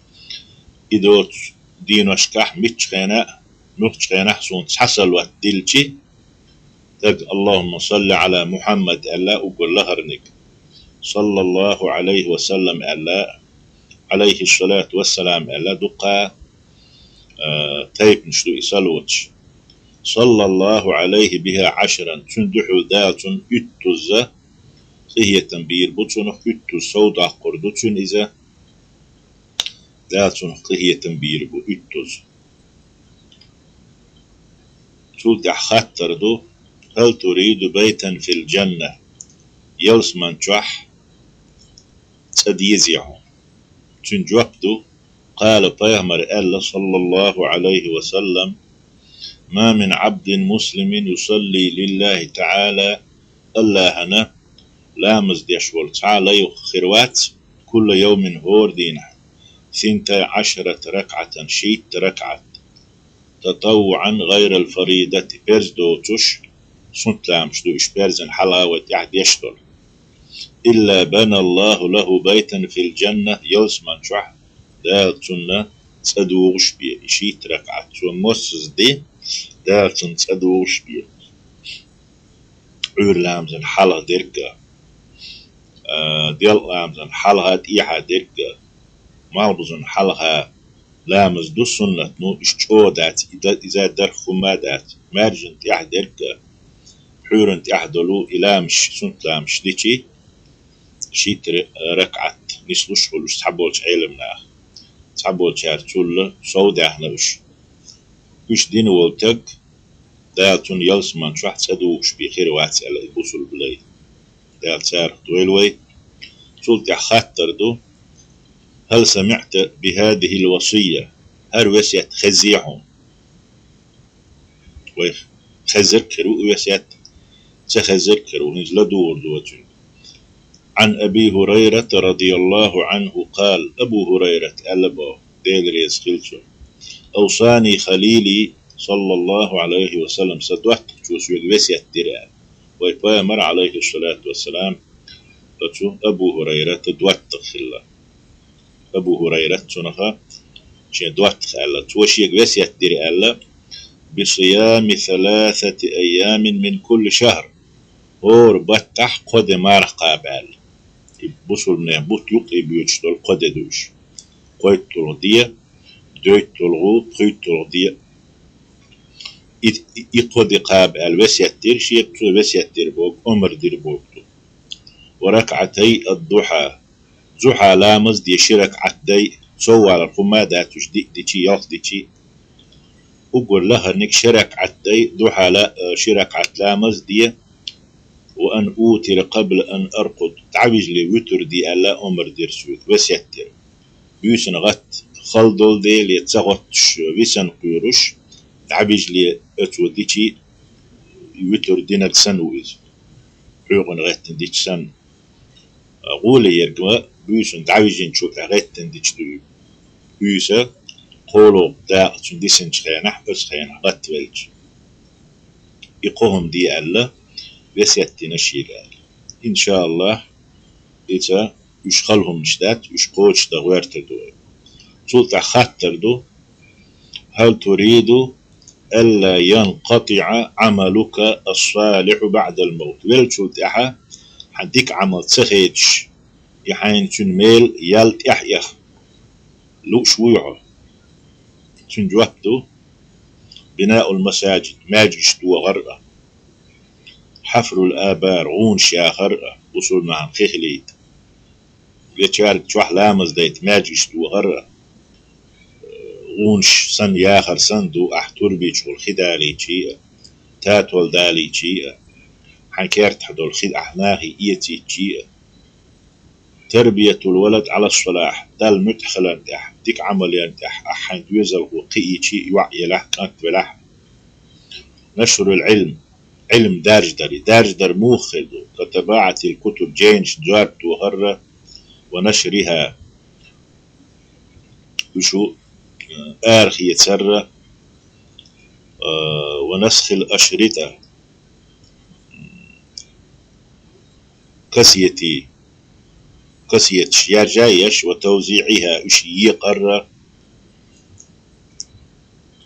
и доцу дийнашкахь муьлххачу хенахь, муьлххачу хенахь суна цхьа салават диллича, стага: اللهم صل على محمد аьлла, уггар лахарниг: صلى الله عليه وسلم аьлла, عليه الصلاة والسلام аьлла, дуккха, а, тайпанаш ду и салаваташ. صلى الله عليه بها عشرا, цуьнан дуьхьал Дала цунна уьттазза къинхетам бийр бу цунах, уьттазза сов доккхур ду цуьнан иза, Дала цунах къинхетам бийр бу уьттазза. Цул тӀаьхьа хаттар ду: هل تريد بيتا في الجنة, ялсамани чохь цӀа дезий хьуна? Цуьнан жоп ду: قال, пайхамара аьлла, صلى الله عليه وسلم: ما من عبد مسلم يصلي لله تعالى, Аллахьана ламаз деш волу цхьа а лай хир вац, كل يوم, хӀора дийнахь, ثنتي عشرة ركعة, шийтта ракаӀат, تطوعا غير الفريضة, парз доцуш, суннат ламазаш ду уьш, парзана хьалха вай тӀаьхьа деш долу. إلا بنى الله له بيتا في الجنة, ялсамани чохь Дала цунна цӀа дугӀуш бе, и шийтта ракаӀат цо моссаза де, Дала цунна цӀа дугӀуш бе. Ӏуьйра ламазан хьалха дерг а, а, делкъа ламазан хьалха, тӀехьа дерг а, малхбузан хьалха ламаз ду суннат, ну, уж чӀогӀа дац, и да-, иза дарх хӀума дац, маьржан тӀехьа дерг а, пхьуьйран тӀехьа долу и ламазаш, суннат ламазаш дичи, шийтта ре-, ракаӀат нислуш хуьлуш цхьаболчу Ӏеламнаха. Цхьаболчара цул сов даьхна уьш. Уьш дина волу таг, Дала цунна ялсаман чохь цӀа дугӀуш бен хир вац аьлла, и бусулба лай. Дала царах дойла вай. Цул тӀаьхьа хаттар ду: «Хьал самиӀта бихӀадихӀил васийя?» ХӀара весет хезий хьуна? Вай хезарг хир ву и весет, ца хезарг хир ву, хӀинца ладугӀур ду вай цуьнга. Ӏан Аби ХӀурайрата радияллаху Ӏанху къала, Абу ХӀурайрата аьлла боху, Дела реза хила цунна: «Авсани халили, саллаллаху Ӏалайхи ва саллам, сан доттагӀчо соьга весет дира», аьлла. Вай пайхамар, Ӏалайхиссалату вассалам, оцу Абу ХӀурайрата доттагӀа хилла. Абу ХӀурайрат цунах шен доттагӀа аьлла. Цо шега весет дира аьлла: «Бисиями саласати айямин мин кулли шахр». ХӀора баттахь кхо де марха кхаба аьлла. И бусулбанийн бутт юккъе боьдуш долу кхо де ду уьш. КхойтталгӀа де, дейтталгӀа, пхийтталгӀа де. И, и, и кхо де кхаба аьлла весет дира шега, цо весет дира боху, омра дира боху. «Ва ракаӀатай ад-духьа». Зухьа ламаз де ши ракаӀат дай, сов валар хӀума дац уьш диъ дичи, ялх дичи. Уггар лахарниг ши ракаӀат дай, духьа ла-, э, ши ракаӀат ламаз де, «ва ан утира къабла ан аркъуд», дӀавижале вуьтур де аьлла, омра дира соьга, весет дира. Буьйсанан гӀатта хала долу дела, ца гӀоттуш, висина кхоьруш, дӀавижале оцо дичи, вуьтур динарг санна ву иза. Хьоькъан гӀеттина дича санна. ГӀоле ерг ма буьйсанна дӀавижинчул тӀаьхьа гӀеттина дича ду. Буьйса кхоалгӀа дакъа цуьнан дисинчу хенахь, оцу хенахь гӀаттавелча. И кхо хӀума де аьлла, весет дина шега аьлла. Иншааллахь, ица уьш хала хӀуманаш дац, уьш кхочушдан гӀоьртур ду вай. Цул тӀаьхьа хаттар ду: «Хьал туриду алла янкъатиӀа Ӏамалука ас-салихьу баӀдал мавт?» Веллачул тӀаьхьа хьан дика Ӏамал ца хедаш, и хьайна цуьнан мел ял тӀаьхьа эха лууш вуй хьо? Цуьнан жоп ду: бинаул масаджид, маьждигаш дохар а, хьафрул абар, гӀунаш яхар а, бусулба нахана хи хилийта. Вечаьрга чохь ламаз дайта маьждигаш дохар а, гӀунаш санна яхар санна ду, ахь турбичахула хи далийчий а, татол далийчий а, хьайн кертахь долу хи ахь нахе эцийтчий а. Тарбиятул валад Ӏала салахь, Далла муьтӀахь хиларна тӀехь, дика Ӏамал ярна тӀехь, ахь хьайн доьзалхо кхиийчий а, йоӀ елахь, кӀант велахь. Нашрул Ӏилм, Ӏилм даржадар. И даржадар муха хир ду? КатабаӀатил кутуб, жайнаш зорба тохар а, ва нашриха, уьш, э, арахецар а, э, ва насхил ашрита, кассети, кассеташ яржа а еш, ва тавзиӀиха, уьш екъар а,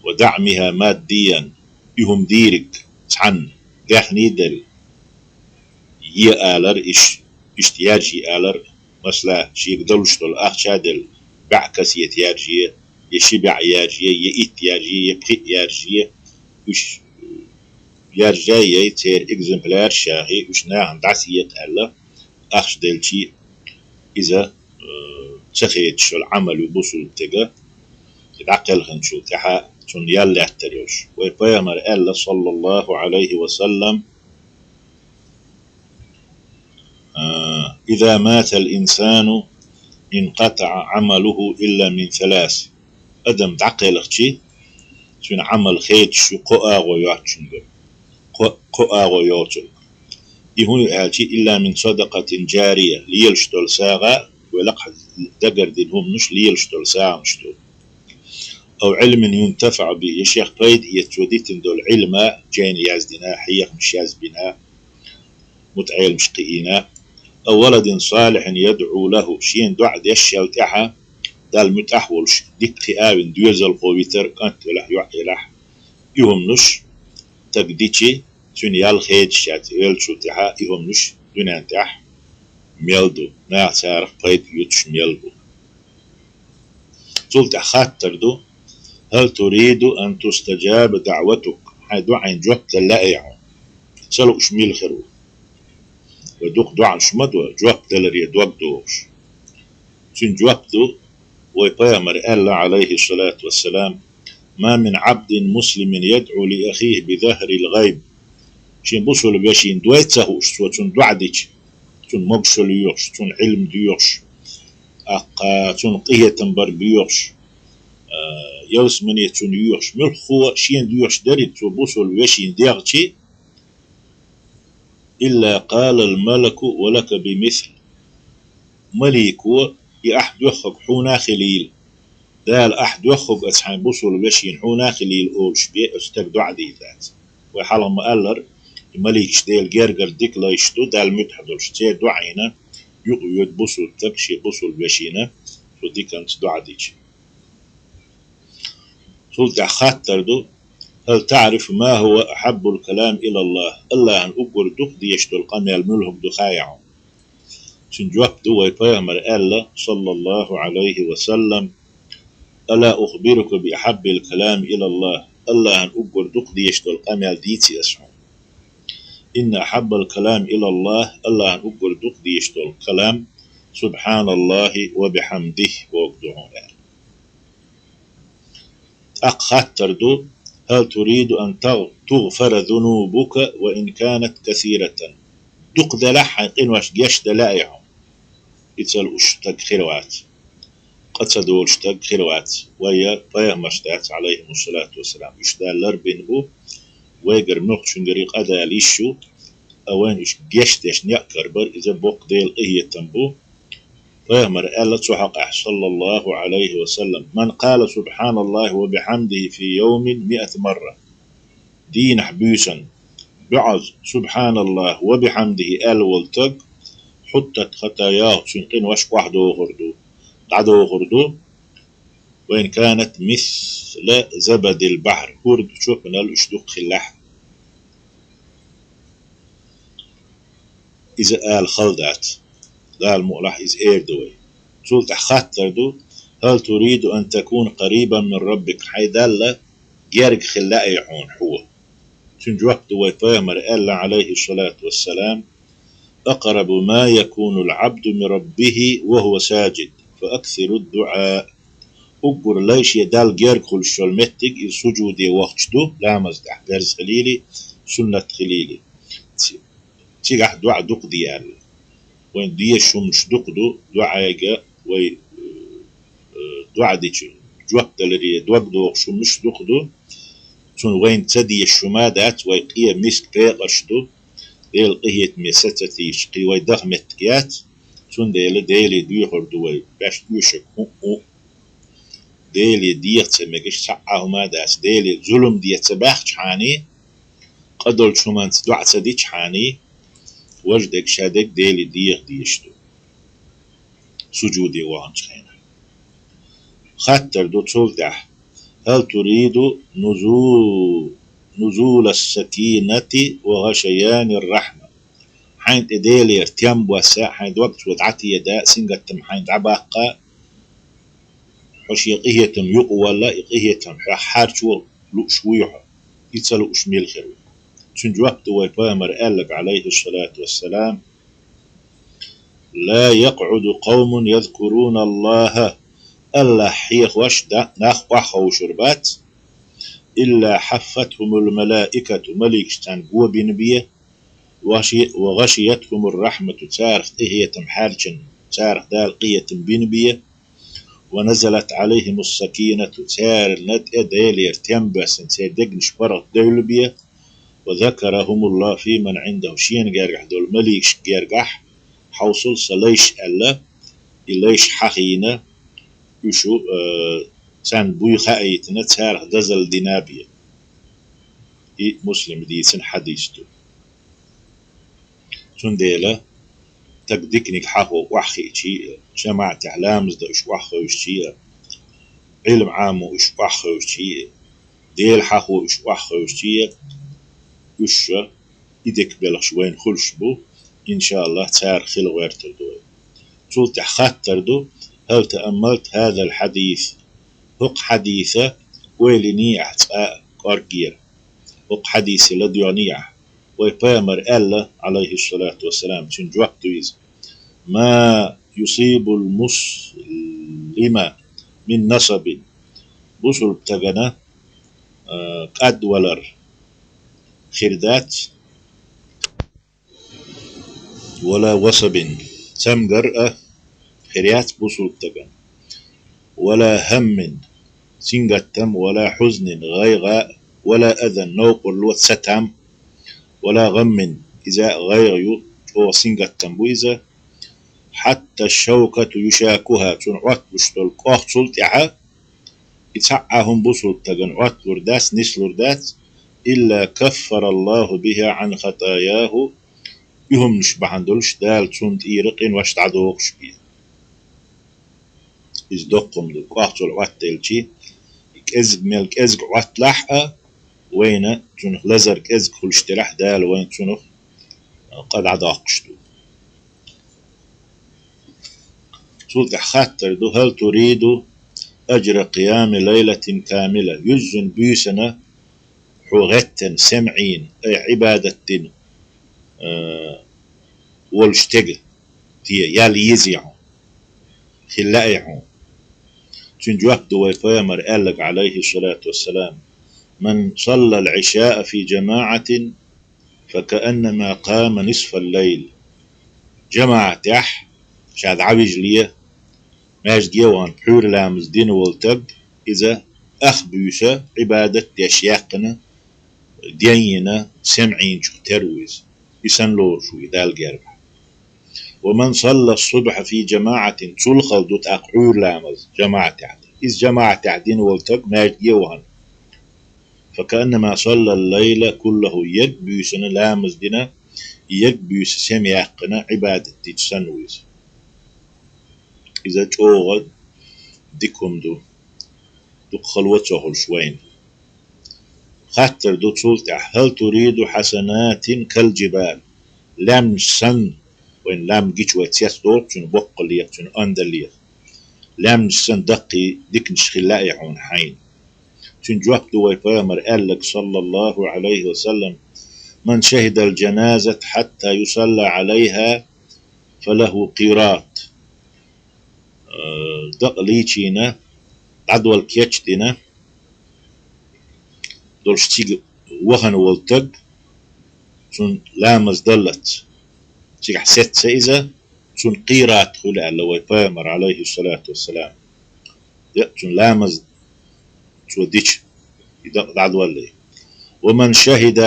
ва даӀмиха маддиян, и хӀума дийриг цхьанна даьхний а делла, е алар, иш-, иштта яржий алар, масала, шега далуш долу ахча а делла, баьӀ кассета яржае, я ши баьӀ яржае, я итт яржае, я пхиъ яржае, уьш яржа а яй, церан экземпляраш яхий, уьш нахана дӀасаекъа аьлла, ахча делчий, иза, э, ца хедаш йолу Ӏамал ю бусулба стеган, и дӀакхелхинчул тӀаьхьа цунна ял лаьттар йолуш. Вай пайхамар аьлла, саллаллаху Ӏалайхи ва саллам, э, «Иза матал инсану инкъатаӀа Ӏамалуху илла мин салас». Адам дӀакхелхчи, цуьнан Ӏамал хедаш ю кхо агӀо йоцучуьнгара. Кхо, кхо агӀо йоцург. И хӀун ю аьлчи, илла мин садакъатин жария, лелаш долу сагӀа, вай лакхахь дагардина хӀуманаш лелаш долу сагӀанаш ду. Ав Ӏилмин юнтафаӀу бихи, я шех пайда эца цо дитина долу Ӏилма, жайна яздина, хьехамаш язбина, мутаӀеламаш кхиийна. Ав валадин салихьин ядӀу лаху, шена доӀа деш йолу тӀаьхьа, Далла муьтӀахь волуш, дика кхиавина доьзалхо витар, кӀант велахь, йоӀ елахь, и хӀуманаш стаг дичи, цуьнан ял хедаш яц, оьллачул тӀаьхьа и хӀуманаш дуьнен тӀехь мел ду, наха царах пайда юьтуш мел бу. Цул тӀаьхьа хаттар ду: «هل تريد أن تستجاب دعوتك؟» Хьайн доӀина жоп дала лаьий хьуна? Ца лууш мила хир ву? Вай дукха доӀанаш ма до, жоп даларе дог дохуш. Цуьнан жоп ду, вай пайхамара аьлла, Ӏалайхи салату вассалам: «ما من عبد مسلم يدعو لأخيه بظهر الغيب». Шен бусулба вешина дой ца хууш, цо цунна доӀа дича, цунна могушалла йоьхуш, цунна Ӏилма доьхуш, аккха цунна къинхетам бар боьхуш, а, ялсамане цунна йоьхуш, муьлххо шена доьхуш дерриг цо бусулба вешина дехчи, «إلا قال الملك ولك بمثل». Малико: «И ахь доьххарг хьуна а хилийла, Дала ахь доьххарг оцу хьайн бусулба вешина хьуна а хилийла», олуш бен оцу стага доӀа дийр дац. Вай хьалха ма-аллара, и маликаш Делан гергара дика лайш ду, Далла муьтӀахь долуш, церан доӀина юкъайоьду бусулба стаг шен бусулба вешина цо диканца доӀа дича. Цул тӀаьхьа хаттар ду: «هل تعرف ما هو أحب الكلام إلى الله؟» АллахӀана уггар дукха дезаш долу къамел муьлхарг ду хаьий хьуна? Цуьнан жоп ду, вай пайхамара аьлла, саллаллаху Ӏалайхи ва саллам: «ألا أخبرك بأحب الكلام إلى الله؟» АллахӀана уггар дукха дезаш долу къамел дийций ас хьуна? «إن أحب الكلام إلى الله», АллахӀана уггар дукха дезаш долу калам «سبحان الله وبحمده» бохург ду хьуна аьлла. ТӀаккха хаттар ду: «هل تريد أن تغ-، تغفر ذنوبك وإن كانت كثيرة؟» Дукха делахь а хьайн къинош гечдала лаьий хьуна? И ца лууш стаг хир вац. Къа ца долуш стаг хир вац. Вай пайхамарш дац, Ӏалайхимуссалату вассалам. Уьш Дала ларбина бу, вайгара муьлххачуьнгара къа дала йиш ю, ткъа вайна уьш гечдеш некъ карабар, иза боккха Делан къинхетам бу. Пайхамара аьлла цу хьокъехь, саллаллаху Ӏалайхи ва саллам: «من قال سبحان الله وبحمده في يوم مائة مرة». Дийнахь буьйсанна бӀозза «СубхьаналлахӀ ва бихьамдихӀ» аьлла волу стаг, «хьуттат хатаяхӀу», цуьнан къинош охьадохур ду, дӀадохур ду. «وإن كانت مثل زبد البحر», хӀордан чопанал уьш дукха хиллехь а. Иза ала хала дац. Дала мукъалахь иза эр ду вай. Цул тӀаьхьа хаттар ду: «هل تريد أن تكون قريبا من ربك؟» Хьайн Далла герга хила лаьий хьуна хьо? Цуьнан жоп ду вай пайхамара аьлла, Ӏалайхиссалату вассалам: «أقرب ما يكون العبد من ربه وهو ساجد، فأكثروا الدعاء». Уггар лай шен Далла герга хуьлуш йолу меттиг иза сужуде вахча ду, ламаз тӀехь, фарз хилийла, суннат хилийла. Ци-, цигахь доӀа дукха де аьлла. Вайн дезаш хӀуманаш дукха ду, доӀайга вай, э, доӀа дича жоп даларе дог дохуш хӀуманаш дукха ду. Цунна вайна ца дезаш хӀума а дац, вай къен миска пекъарш ду, Делан къинхетаме са ца тийсча, кхин вай даха меттиг яц. Цундела Деле доьхур ду вай, беш оьшург хӀуъа а, Деле деха ца мегаш цхьа а хӀума а дац, Деле зулам де ца баьхчахьана, къа долчу хӀуманца доӀа ца дичахьана, важа дерг ша дерг Деле деха дезаш ду сужуде ваханчу хенахь. Хаттар ду цул тӀаьхьа: «هل تريد نزو-، نزول السكينة وغشيان الرحمة؟» Хьайн тӀе Делера тем босса, хьайн дог цо дӀатеда, сингаттам хьайна дӀабаккха, хьо шен къинхетам юкъа валла, и къинхетам хьох хьарчо лууш вуй хьо? И ца лууш мила хир ву? Цуьнан жоп ду вай пайхамара аьлларг, Ӏалайхиссалату вассалам: «لا يقعد قوم يذكرون الله», АллахӀ хьехош да-, нах охьаховшур бац, «إلا حفتهم الملائكة», маликаш царна го бина бен, «وغشي-، وغشيتهم الرحمة», царах къинхетам хьаьрчина, царах Дала къинхетам бина бен, «ونزلت عليهم السكينة», царна тӀе Делера тем бесна, церан дегнаш паргӀат девлла бен, «وذكرهم الله فيمن عنده», шена гергахь долу маликашка гергахь хьовсал сан лайш аьлла, и лайш хьахийна, уьш, э, царна буй хаийтина, царах дозалла дина бен. И Муслима дийцина хьадис ду. Цундела Стаг диканиг хьахо охьахиъча а, жамаӀатехь ламаз дан уьш охьахевшича а, Ӏилма Ӏамо уьш охьахевшича а, Дела хьахо уьш охьахевшича а, уьш ша и дика белхаш вайна хуьлуш бу, иншааллахӀ, царах хила гӀертар ду вай. Цул тӀаьхьа хаттар ду: «هل تأملت هذا الحديث؟» ХӀокху хьадиса ойла йиний ахь цкъа а кӀорггера? ХӀокху хьадисе ладоьгӀний ахь? Вай пайхамар аьлла, Ӏалайхиссалату вассалам, цуьнан жоп ду иза: «ما يصيب المسلم من نصب». Бусулба стагана, а, кӀадвалар хир дац, «ولا وصب», цамгар а хир яц бусулба стагана, «ولا هم», сингаттам, «ولا حزن», гӀайгӀа, «ولا أذى», новкъарло, цатам, «ولا غم», иза а гӀайгӀа ю, чӀогӀа сингаттам бу иза. «حتى الشوكة يشاكها», цунна Ӏотталуш долу кӀох цул тӀаьхьа, и цхьа а хӀума бусулба стагана Ӏотталур дац, нислур дац, «إلا كفر الله بها عن خطاياه», и хӀуманаш бахьана долуш Дала цунна тӀера къинош дӀадохуш бен. Иза доккха хӀума ду, кӀох цул Ӏоттаелча, и кӀезиг мел кӀезиг Ӏотталахь а, вайна цунах лазар кӀезиг хуьлуш делахь, Дала вайна цунах къа дӀадоккхуш ду. Цул тӀаьхьа хаттар ду: «هل تريد أجر قيام ليلة كاملة؟» Юьззина буьйсана хьо гӀеттина, сема Ӏийна, айхьа Ӏибадат дина, э, волуш стеган де ял езий хьуна, хила лаьий хьуна? Цуьнан жоп ду вай пайхамар аьлларг, Ӏалайхиссалату вассалам: «من صلى العشاء في جماعة فكأنما قام نصف الليل». ЖамаӀатехь ша дӀавижале, маьждиге а вахана, пхьуьйра ламаз дина волу стаг, иза ах буьйса Ӏибадат деш яьккхина, ден йина, сема Ӏийначух тера ву иза. И санна лоруш ву и Далла гергахь. «ومن صلى الصبح في جماعة», цул хала ду тӀаккха Ӏуьйра ламаз жамаӀатехь дина. Иза жамаӀатехь дина волу стаг маьждиге а вахана, «فكأنما صلى الليل كله», ерриг буьйсана ламаз дина, ерриг буьйса сема яьккхина, Ӏибадат дича санна ву иза. Иза чӀогӀа дика хӀума ду, дукха хало ца хуьлуш вайна. Хаттар ду цул тӀаьхьа: «هل تريد حسنات كالجبال؟» Лаьмнаш санна, вайна лам гича вай цецдолу цуьнан боккхаллех, цуьнан андаллех. Лаьмнаш санна даккхий диканаш хила лаьий хьуна хьайна? Цуьнан жоп ду вай пайхамар аьлларг, саллаллаху Ӏалайхи ва саллам: «من شهد الجنازة حتى يصلى عليها فله قيراط». Э, дакъа лийчийна, дӀадола кечдина долуш цига вахана волу стаг, цунна ламаз даллалц, цигахь сецна иза, цунна къират хуьлу аьлла вай пайхамар, Ӏалайхиссалату вассалам. Декъа цунна ламаз цо дича, и дакъа дӀадоллий. «ومن شهد،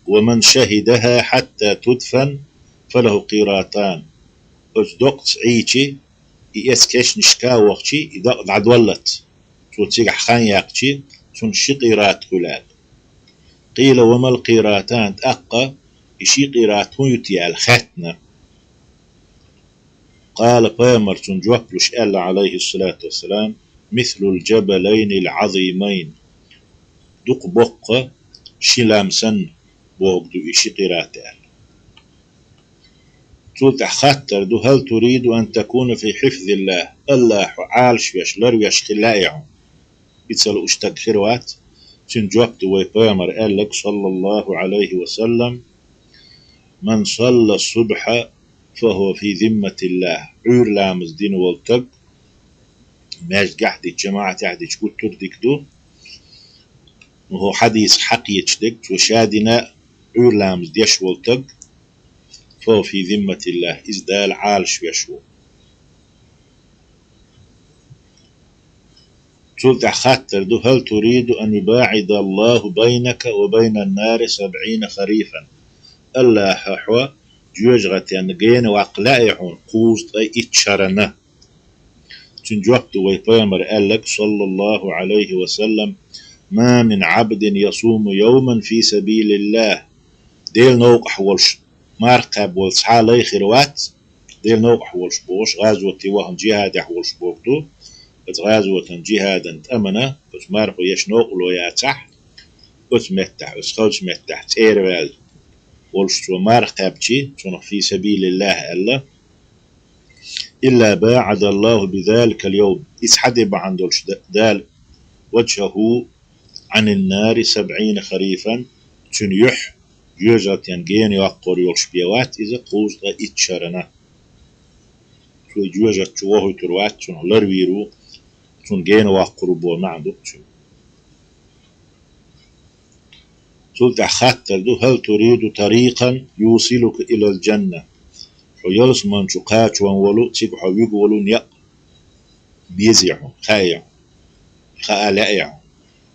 ومن شهدها حتى تدفن فله قيراطان». Оцу докъаца Ӏийчи, и эцна кешнашка а вахчи, и дакъа дӀадоллалц, цо цигахь хан яьккхичи, цунна ши къират хуьлу аьлла. «قيل وما القيراطان», тӀаккха и ши къират хӀун ю те аьлла хаьттина. «قال», пайхамар цунна жоп луш аьлла, Ӏалайхиссалату вассалам: «مثل الجبلين العظيمين». Дукха боккха ши лам санна бохург ду и ши къират аьлла. Цул тӀаьхьа хаттар ду: «هل تريد أن تكون في حفظ الله؟» Аллахьо Ӏалашвеш, ларвеш хила лаьий хьуна? И ца лууш стаг хир вац. Цуьнан жоп ду вай пайхамар аьлларг, саллаллаху Ӏалайхи ва саллам: «من صلى الصبح فهو في ذمة الله». Ӏуьйра ламаз дина волу стаг, маьждигехь а дича, жамаӀатехь а дича, гуттар а дика ду. ХӀокху хьадисах хьакхеташ дерг, цо ша дина а Ӏуьйра ламаз деш волу стаг, «فهو في ذمة الله», иза Дала Ӏалашвеш ву. Цул тӀаьхьа хаттар ду: «هل تريد أن يباعد الله بينك وبين النار سبعين خريفا؟» Аллахьа хьо жоьжахатенна гена ваккха лаьий хьуна кхузткъе итт шарна? Цуьнан жоп ду вай пайхамар аьлларг, саллаллаху Ӏалайхи ва саллам: «ما من عبد يصوم يوما في سبيل الله». Делан новкъахь волуш марха кхаьбна волу цхьа а лай хир вац, Делан новкъахь волуш бохуш, гӀазоте вахана джихӀадехь волуш боху ду. Оцу гӀазотан, джихӀадан тӀамана оцу мархо еш новкъарло яцахь, оцу меттехь, оцу халчу меттехь цӀера ваьлла волуш цо марха кхаьбчи, цунах фи сабилиллахӀ аьлла, илла баӀадаллахӀу бизаликал йовм, иза хьан де бахьана долуш Дала, ваджхӀахӀу Ӏанин нари сабӀийна харифан, цуьнан юьхь жоьжахатен гена йоккхур йолуш бен вац иза кхузткъа итт шарана. Цо жоьжахати чу вохуьйтур вац, цунах ларвийр ву, цунна гена воккхур ву боху маьӀна ду цуьнан. Цул тӀаьхьа хаттар ду: «Хьал туриду тарикъан юсилука илал джанна?» Хьо ялсамани чу кхачон волу, цига хьо вуьгу волу некъ безий хьуна, хаьий хьуна, хаа лаьий хьуна?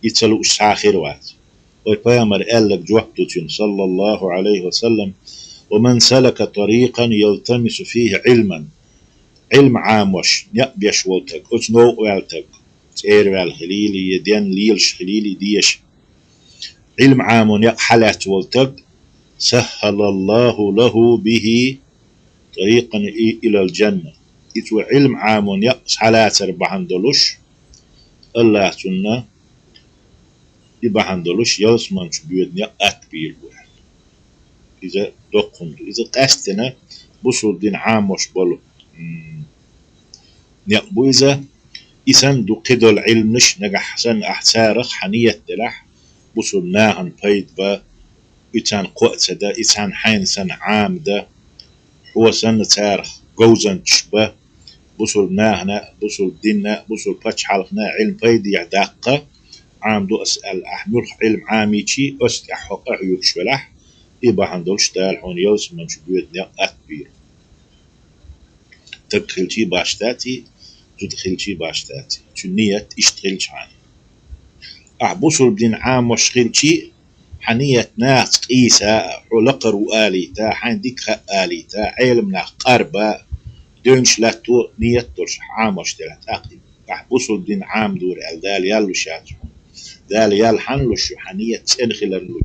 И ца лууш цхьа а хир вац. Вай пайхамар аьлларг жоп ду цуьнан, саллаллахӀу Ӏалайхи ва саллам: «Ва ман салака тарикъан ялтамису фихӀи Ӏилман». Ӏилма Ӏамош некъ беш волу таг, оцу новкъа ваьлла таг, цӀера ваьлла хилийла, я денна лелаш хилийла, деша. Ӏилма Ӏамо некъ хьалаьцна волу таг, саххалаллахӀу лахӀу бихӀи тарикъан и-, илал джанна. И цо Ӏилма Ӏамо некъ схьалацар бахьана долуш, АллахӀа цунна и бахьана долуш ялсамани чу боьду некъ атта бийр бу аьлла. Иза доккха хӀума ду. Иза къаьсттина бусулба дин Ӏамош болу, м, некъ бу иза. И санна ду кхидолу Ӏилманаш, нагахь санна ахь царах хьан ниет делахь, бусулба нахана пайда бан, и царна кхоъ ца дан, и царна хьайна санна Ӏамадан, хьо санна царах говзанчаш бан, бусулба нахана, бусулба динна, бусулба пачхьалкхана Ӏилма пайдехь даккха, Ӏамаду ас аьлла, ахь муьлхха Ӏилма Ӏамийчи, оцу тӀехь хьо къахьоьгуш велахь, и бахьана долуш Дала хьуна ялсамани чу боьду некъ атта бийр. Таг хилчи баш дац и, зуда хилчи баш дац и. Цуьнан ниет иштта хилчхьана. Ахь бусулба дин Ӏамош хилчи, хьан ниет нахаца къийса, хьо лакхара ву алийта, хьайна дика хаьа алийта, Ӏеламнах къарба, девнаш латто ниет долуш ахь Ӏамош делахь, тӀаккха ахь бусулба дин Ӏамадора аьлла, Дала ял луш яц хьуна. Дала ял хьанна луш ю, хьан ниет цӀена хиларна луш.